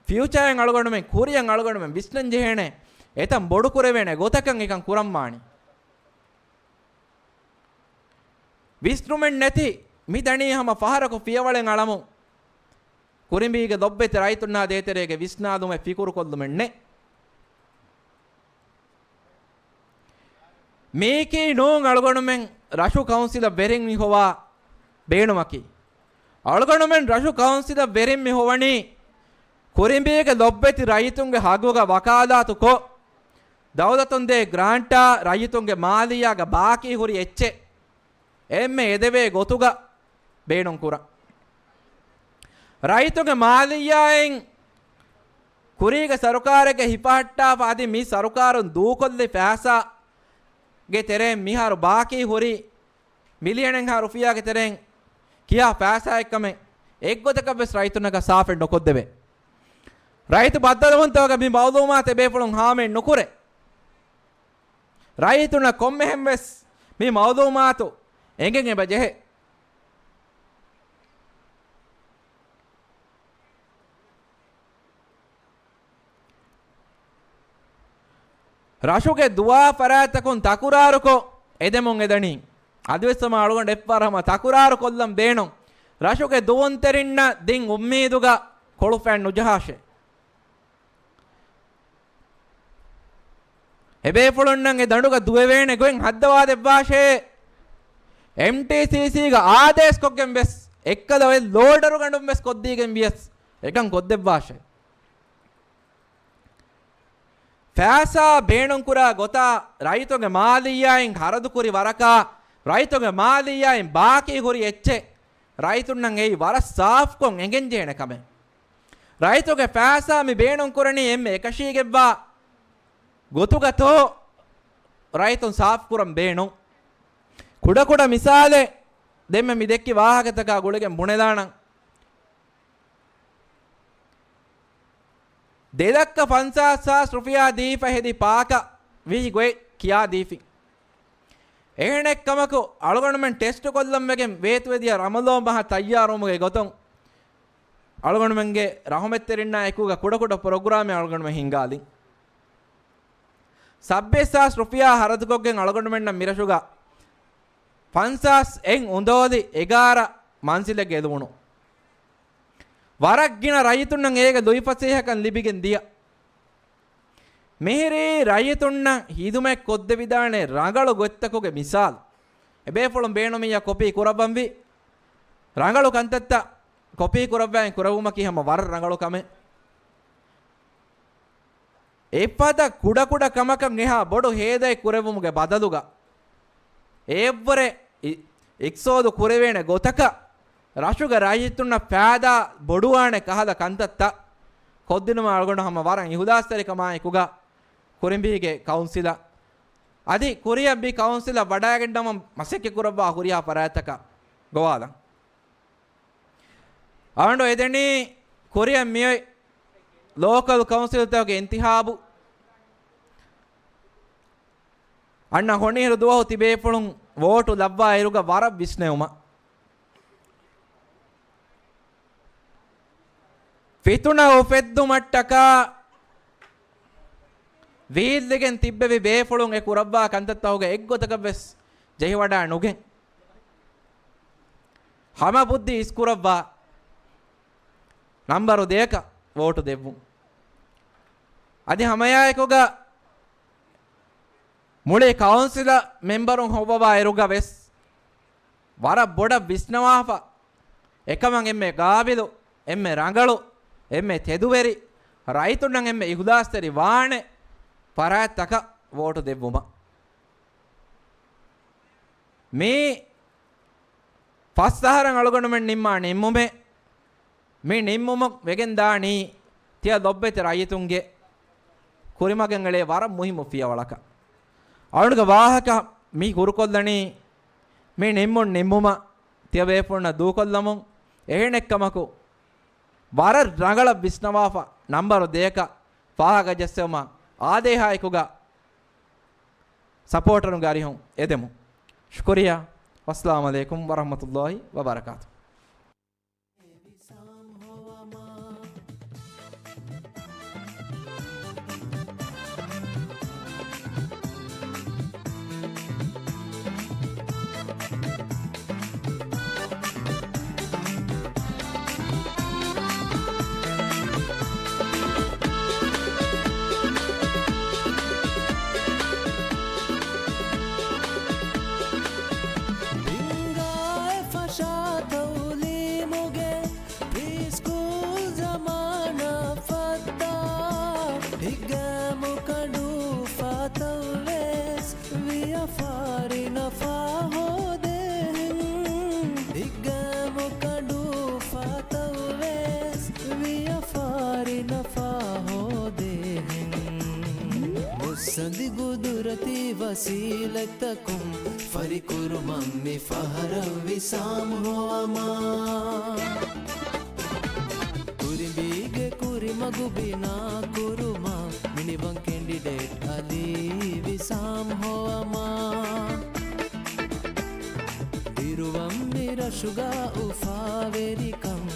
ފިއުޗާއިން އަޅުގަނޑުމެން، ކުރިއަށް އަޅުގަނޑުމެން ވިސްނަން ޖެހޭނެ، އެތަން ބޮޑު ކުރެވޭނެ ގޮތަކަށް އެކަން ކުރަން ވާނީ. ވިސްނުމެއް ނެތި މި ދަނީ ހަމަ ފަހަރަކު ފިޔަވަޅެއް އަޅަމުން. ކުރިނބީގެ ލޮބުވެތި ރައްޔިތުންނާ ދޭތެރޭގެ ވިސްނާލުމެއް ފިކުރުކޮށްލުމެއް ނެތް. މީކީ ނޫން އަޅުގަނޑުމެން ރަށު ކައުންސިލަށް ވެރިން މި ހޮވާ ބޭނުމަކީ. އަޅުގަނޑުމެން ރަށު ކައުންސިލަށް ވެރިން މި ހޮވަނީ ކުރިނބީގެ ލޮބުވެތި ރައްޔިތުންގެ ހައްގުގަ ވަކާލާތު ކޮށް، ދައުލަތުން ދޭ ގްރާންޓާ ރައްޔިތުންގެ މާލިއްޔާގަ ބާކީ ހުރި އެއްޗެއް އެންމެ އެދެވޭ ގޮތުގަ ބޭނުން ކުރަން. ރައްޔިތުންގެ މާލިއްޔާއިން ކުރީގެ ސަރުކާރެއްގެ ހިފަހައްޓާފަ އަދި މި ސަރުކާރުން ދޫކޮށްލި ފައިސާގެ ތެރެއިން މިހާރު ބާކީ ހުރީ މިލިއަނެއްހާ ރުފިޔާގެ ތެރެއިން ކިހާ ފައިސާއެއްކަމެއް އެއްގޮތަކަށްވެސް ރައްޔިތުންނަކަށް ސާފެއް ނުކޮށްދެވޭ. ރައްޔިތު ބައްދަލުވުންތަކުގަ މި މައުލޫމާތު އެބޭފުޅުން ހާމައެއް ނުކުރޭ. ރައްޔިތުންނަށް ކޮންމެހެންވެސް މި މައުލޫމާތު އެނގެން އެބަ ޖެހޭ. ރަށުގެ ދުވާ ފަރާތްތަކުން ތަކުރާރުކޮށް އެދެމުން އެދަނީ. އަދިވެސް ހަމަ އަޅުގަނޑު އެއްފަހަރު ހަމަ ތަކުރާރު ކޮށްލަން ބޭނުން. ރަށުގެ ދުވުންތެރިންނަށް ދިން އުއްމީދުގަ ކޮޅުފައިން ނުޖަހާށޭ. އެބޭފުޅުންނަށް އެ ދަނޑުގަ ދުވެވޭނެ ގޮތް ހައްދަވާދެއްވާށޭ. އެމްޓީސީސީގަ އާދޭސްކޮށްގެން ވެސް އެއްކަލަ އޮތް ލޯޑަރު ގަނޑުން ވެސް ކޮށްދީގެން ވިޔަސް އެކަން ކޮށްދެއްވާށޭ. ފައިސާ ބޭނުންކުރާ ގޮތާ ރައްޔިތުންގެ މާލިއްޔާއިން ހަރަދުކުރި ވަރަކާ، ރައްޔިތުންގެ މާލިއްޔާއިން ބާކީ ހުރި އެއްޗެއް ރައްޔިތުންނަށް އެއީ ވަރަށް ސާފުކޮށް އެނގެން ޖެހޭނެ ކަމެއް. ރައްޔިތުންގެ ފައިސާ މި ބޭނުން ކުރަނީ އެންމެ އެކަށީގެންވާ ގޮތުގަތޯ ރައްޔިތުން ސާފުކުރަން ބޭނުން. ކުޑަކުޑަ މިސާލެއް ދެންމެ މި ދެއްކި ވާހަކަތަކާ ގުޅިގެން ބުނެލާނަން. ދެލައްކަ ފަންސާސް ހާސް ރުފިޔާ ދީފަ ހެދި ޕާކަށް ވިހި ގޮތް ކިޔާ ދީފިން. އެހެނެއްކަމަކު، އަޅުގަނޑުމެން ޓެސްޓު ކޮށްލަން ވެގެން ވޭތުވެދިޔަ ރަމަޟާން މަހަށް ތައްޔާރުވުމުގެ ގޮތުން، އަޅުގަނޑުމެންގެ ރަހުމަތްތެރިންނާ އެކުގަ ކުޑަކުޑަ ޕްރޮގްރާމެއް އަޅުގަނޑުމެން ހިންގާލިން. ސައްބީސް ހާސް ރުފިޔާ ހަރަދުކޮށްގެން އަޅުގަނޑުމެންނަށް މިރަށުގަ ފަންސާސް އެއް އުނދޯލި އެގާރަ މަންޒިލެއްގަ އެލުވުނު. ވަރަށް ގިނަ ރައްޔިތުންނަށް އޭގެ ލުއިފަސޭހަކަން ލިބިގެން ދިޔަ. މިހިރީ ރައްޔިތުންނަށް ހިދުމަތް ކޮށްދެވިދާނެ ރަނގަޅު ގޮތްތަކުގެ މިސާލު. އެބޭފުޅުން ބޭނުމިއްޔާ ކޮޕީ ކުރައްވަންވީ. ރަނގަޅު ކަންތައްތައް ކޮޕީ ކުރައްވާއިން ކުރެވުމަކީ ހަމަ ވަރަށް ރަނގަޅު ކަމެއް. އެފަދަ ކުޑަކުޑަ ކަމަކަށް އެހާ ބޮޑު ހޭދައެއް ކުރެވުމުގެ ބަދަލުގަ، އެއަށްވުރެ އި-، އިޤްސޯދު ކުރެވޭނެ ގޮތަކަށް ރަށުގެ ރައްޔިތުންނަށް ފައިދާ ބޮޑުވާނެ ކަހަލަ ކަންތައްތައް ކޮށްދިނުމަށް އަޅުގަނޑު ހަމަ ވަރަށް އިހުލާސްތެރިކަމާއެކުގަ ކުރިނބީގެ ކައުންސިލަށް އަދި ކުރިއަށް މި ކައުންސިލަށް ވަޑައިގަންނަވަން މަސައްކަތްކުރައްވާ ހުރިހާ ފަރާތްތަކަށް ގޮވާލަން. އަޅުގަނޑު އެދެނީ ކުރިއަށް މިއޮތް ލޯކަލް ކައުންސިލްތަކުގެ އިންތިހާބު އަންނަ ހޮނިހިރު ދުވަހު ތިބޭފުޅުން ވޯޓު ލައްވާ އިރުގަ ވަރަށް ވިސްނެވުމަށް. ފިތުނަ އުފެއްދުމަށްޓަކާ ވީއްލިގެން ތިއްބެވި ބޭފުޅުން އެ ކުރައްވާ ކަންތައްތަކުގެ އެއްގޮތަކަށްވެސް ޖެހިވަޑާ ނުގެން، ހަމަ ބުއްދި އިސްކުރައްވާ، ނަންބަރު ދޭކަށް ވޯޓު ދެއްވުން. އަދި ހަމައެއާއެކުގަ މުޅި ކައުންސިލަށް މެންބަރުން ހޮއްވަވާ އިރުގަ ވެސް ވަރަށް ބޮޑަށް ވިސްނަވާފަ، އެކަމަށް އެންމެ ގާބިލު، އެންމެ ރަނގަޅު، އެންމެ ތެދުވެރި، ރައްޔިތުންނަށް އެންމެ އިހުލާސްތެރި ވާނެ ފަރާތްތަކަށް ވޯޓު ދެއްވުމަށް. މީ ފަސް އަހަރަށް އަޅުގަނޑުމެން ނިންމާ ނިންމުމެއް. މި ނިންމުމަށް ވެގެން ދާނީ ތިޔަ ލޮބުވެތި ރައްޔިތުންގެ ކުރިމަގެއް އެޅޭ ވަރަށް މުހިއްމު ފިޔަވަޅަކަށް. އަޅުގަނޑުގެ ވާހަކަ މި ކުރުކޮށްލަނީ މި ނިންމުން ނިންމުމަށް ތިޔަބޭފުޅުންނަށް ދޫކޮށްލަމުން. އެހެނެއްކަމަކު، ވަރަށް ރަނގަޅަށް ވިސްނަވާފަ، ނަންބަރު ދޭކަށް ފާހަގަ ޖެއްސެވުމަށް އާދޭހާއެކުގަ ސަޕޯޓަރުންގެ އަރިހުން އެދެމުން. ޝުކުރިއްޔާ. ވައްސަލާމު ޢަލައިކުމް ވަރަޙްމަތުﷲި ވަބަރަކާތުހު. ރިނގާއެއް ފަށާ ތައުލީމުގެ ޕްރީސްކޫލް ޒަމާނަށް ފައްދާ، ހިތްގައިމު ކަނޑޫފާތައްވެސް ވިޔަފާރި ނަފާ ހޯދޭހެން. ހިތްގައިމު ކަނޑޫފާތައްވެސް ވިޔަފާރި ނަފާ ހޯދޭހެން. މުއްސަނދި ގުދުރަތީ ވަސީލަތްތަކުން ފަރިކުރުމަށް މި ފަހަރަށް ވިސާމް ހޮވަމާ. ކުރިނބީގެ ކުރިމަގު ބިނާ ކުރުމަށް މިނިވަން ކެނޑިޑޭޓް އަލީ ވިސާމް ހޮވަމާ. ދިރުވަން މި ރަށުގަ އުފާވެރިކަން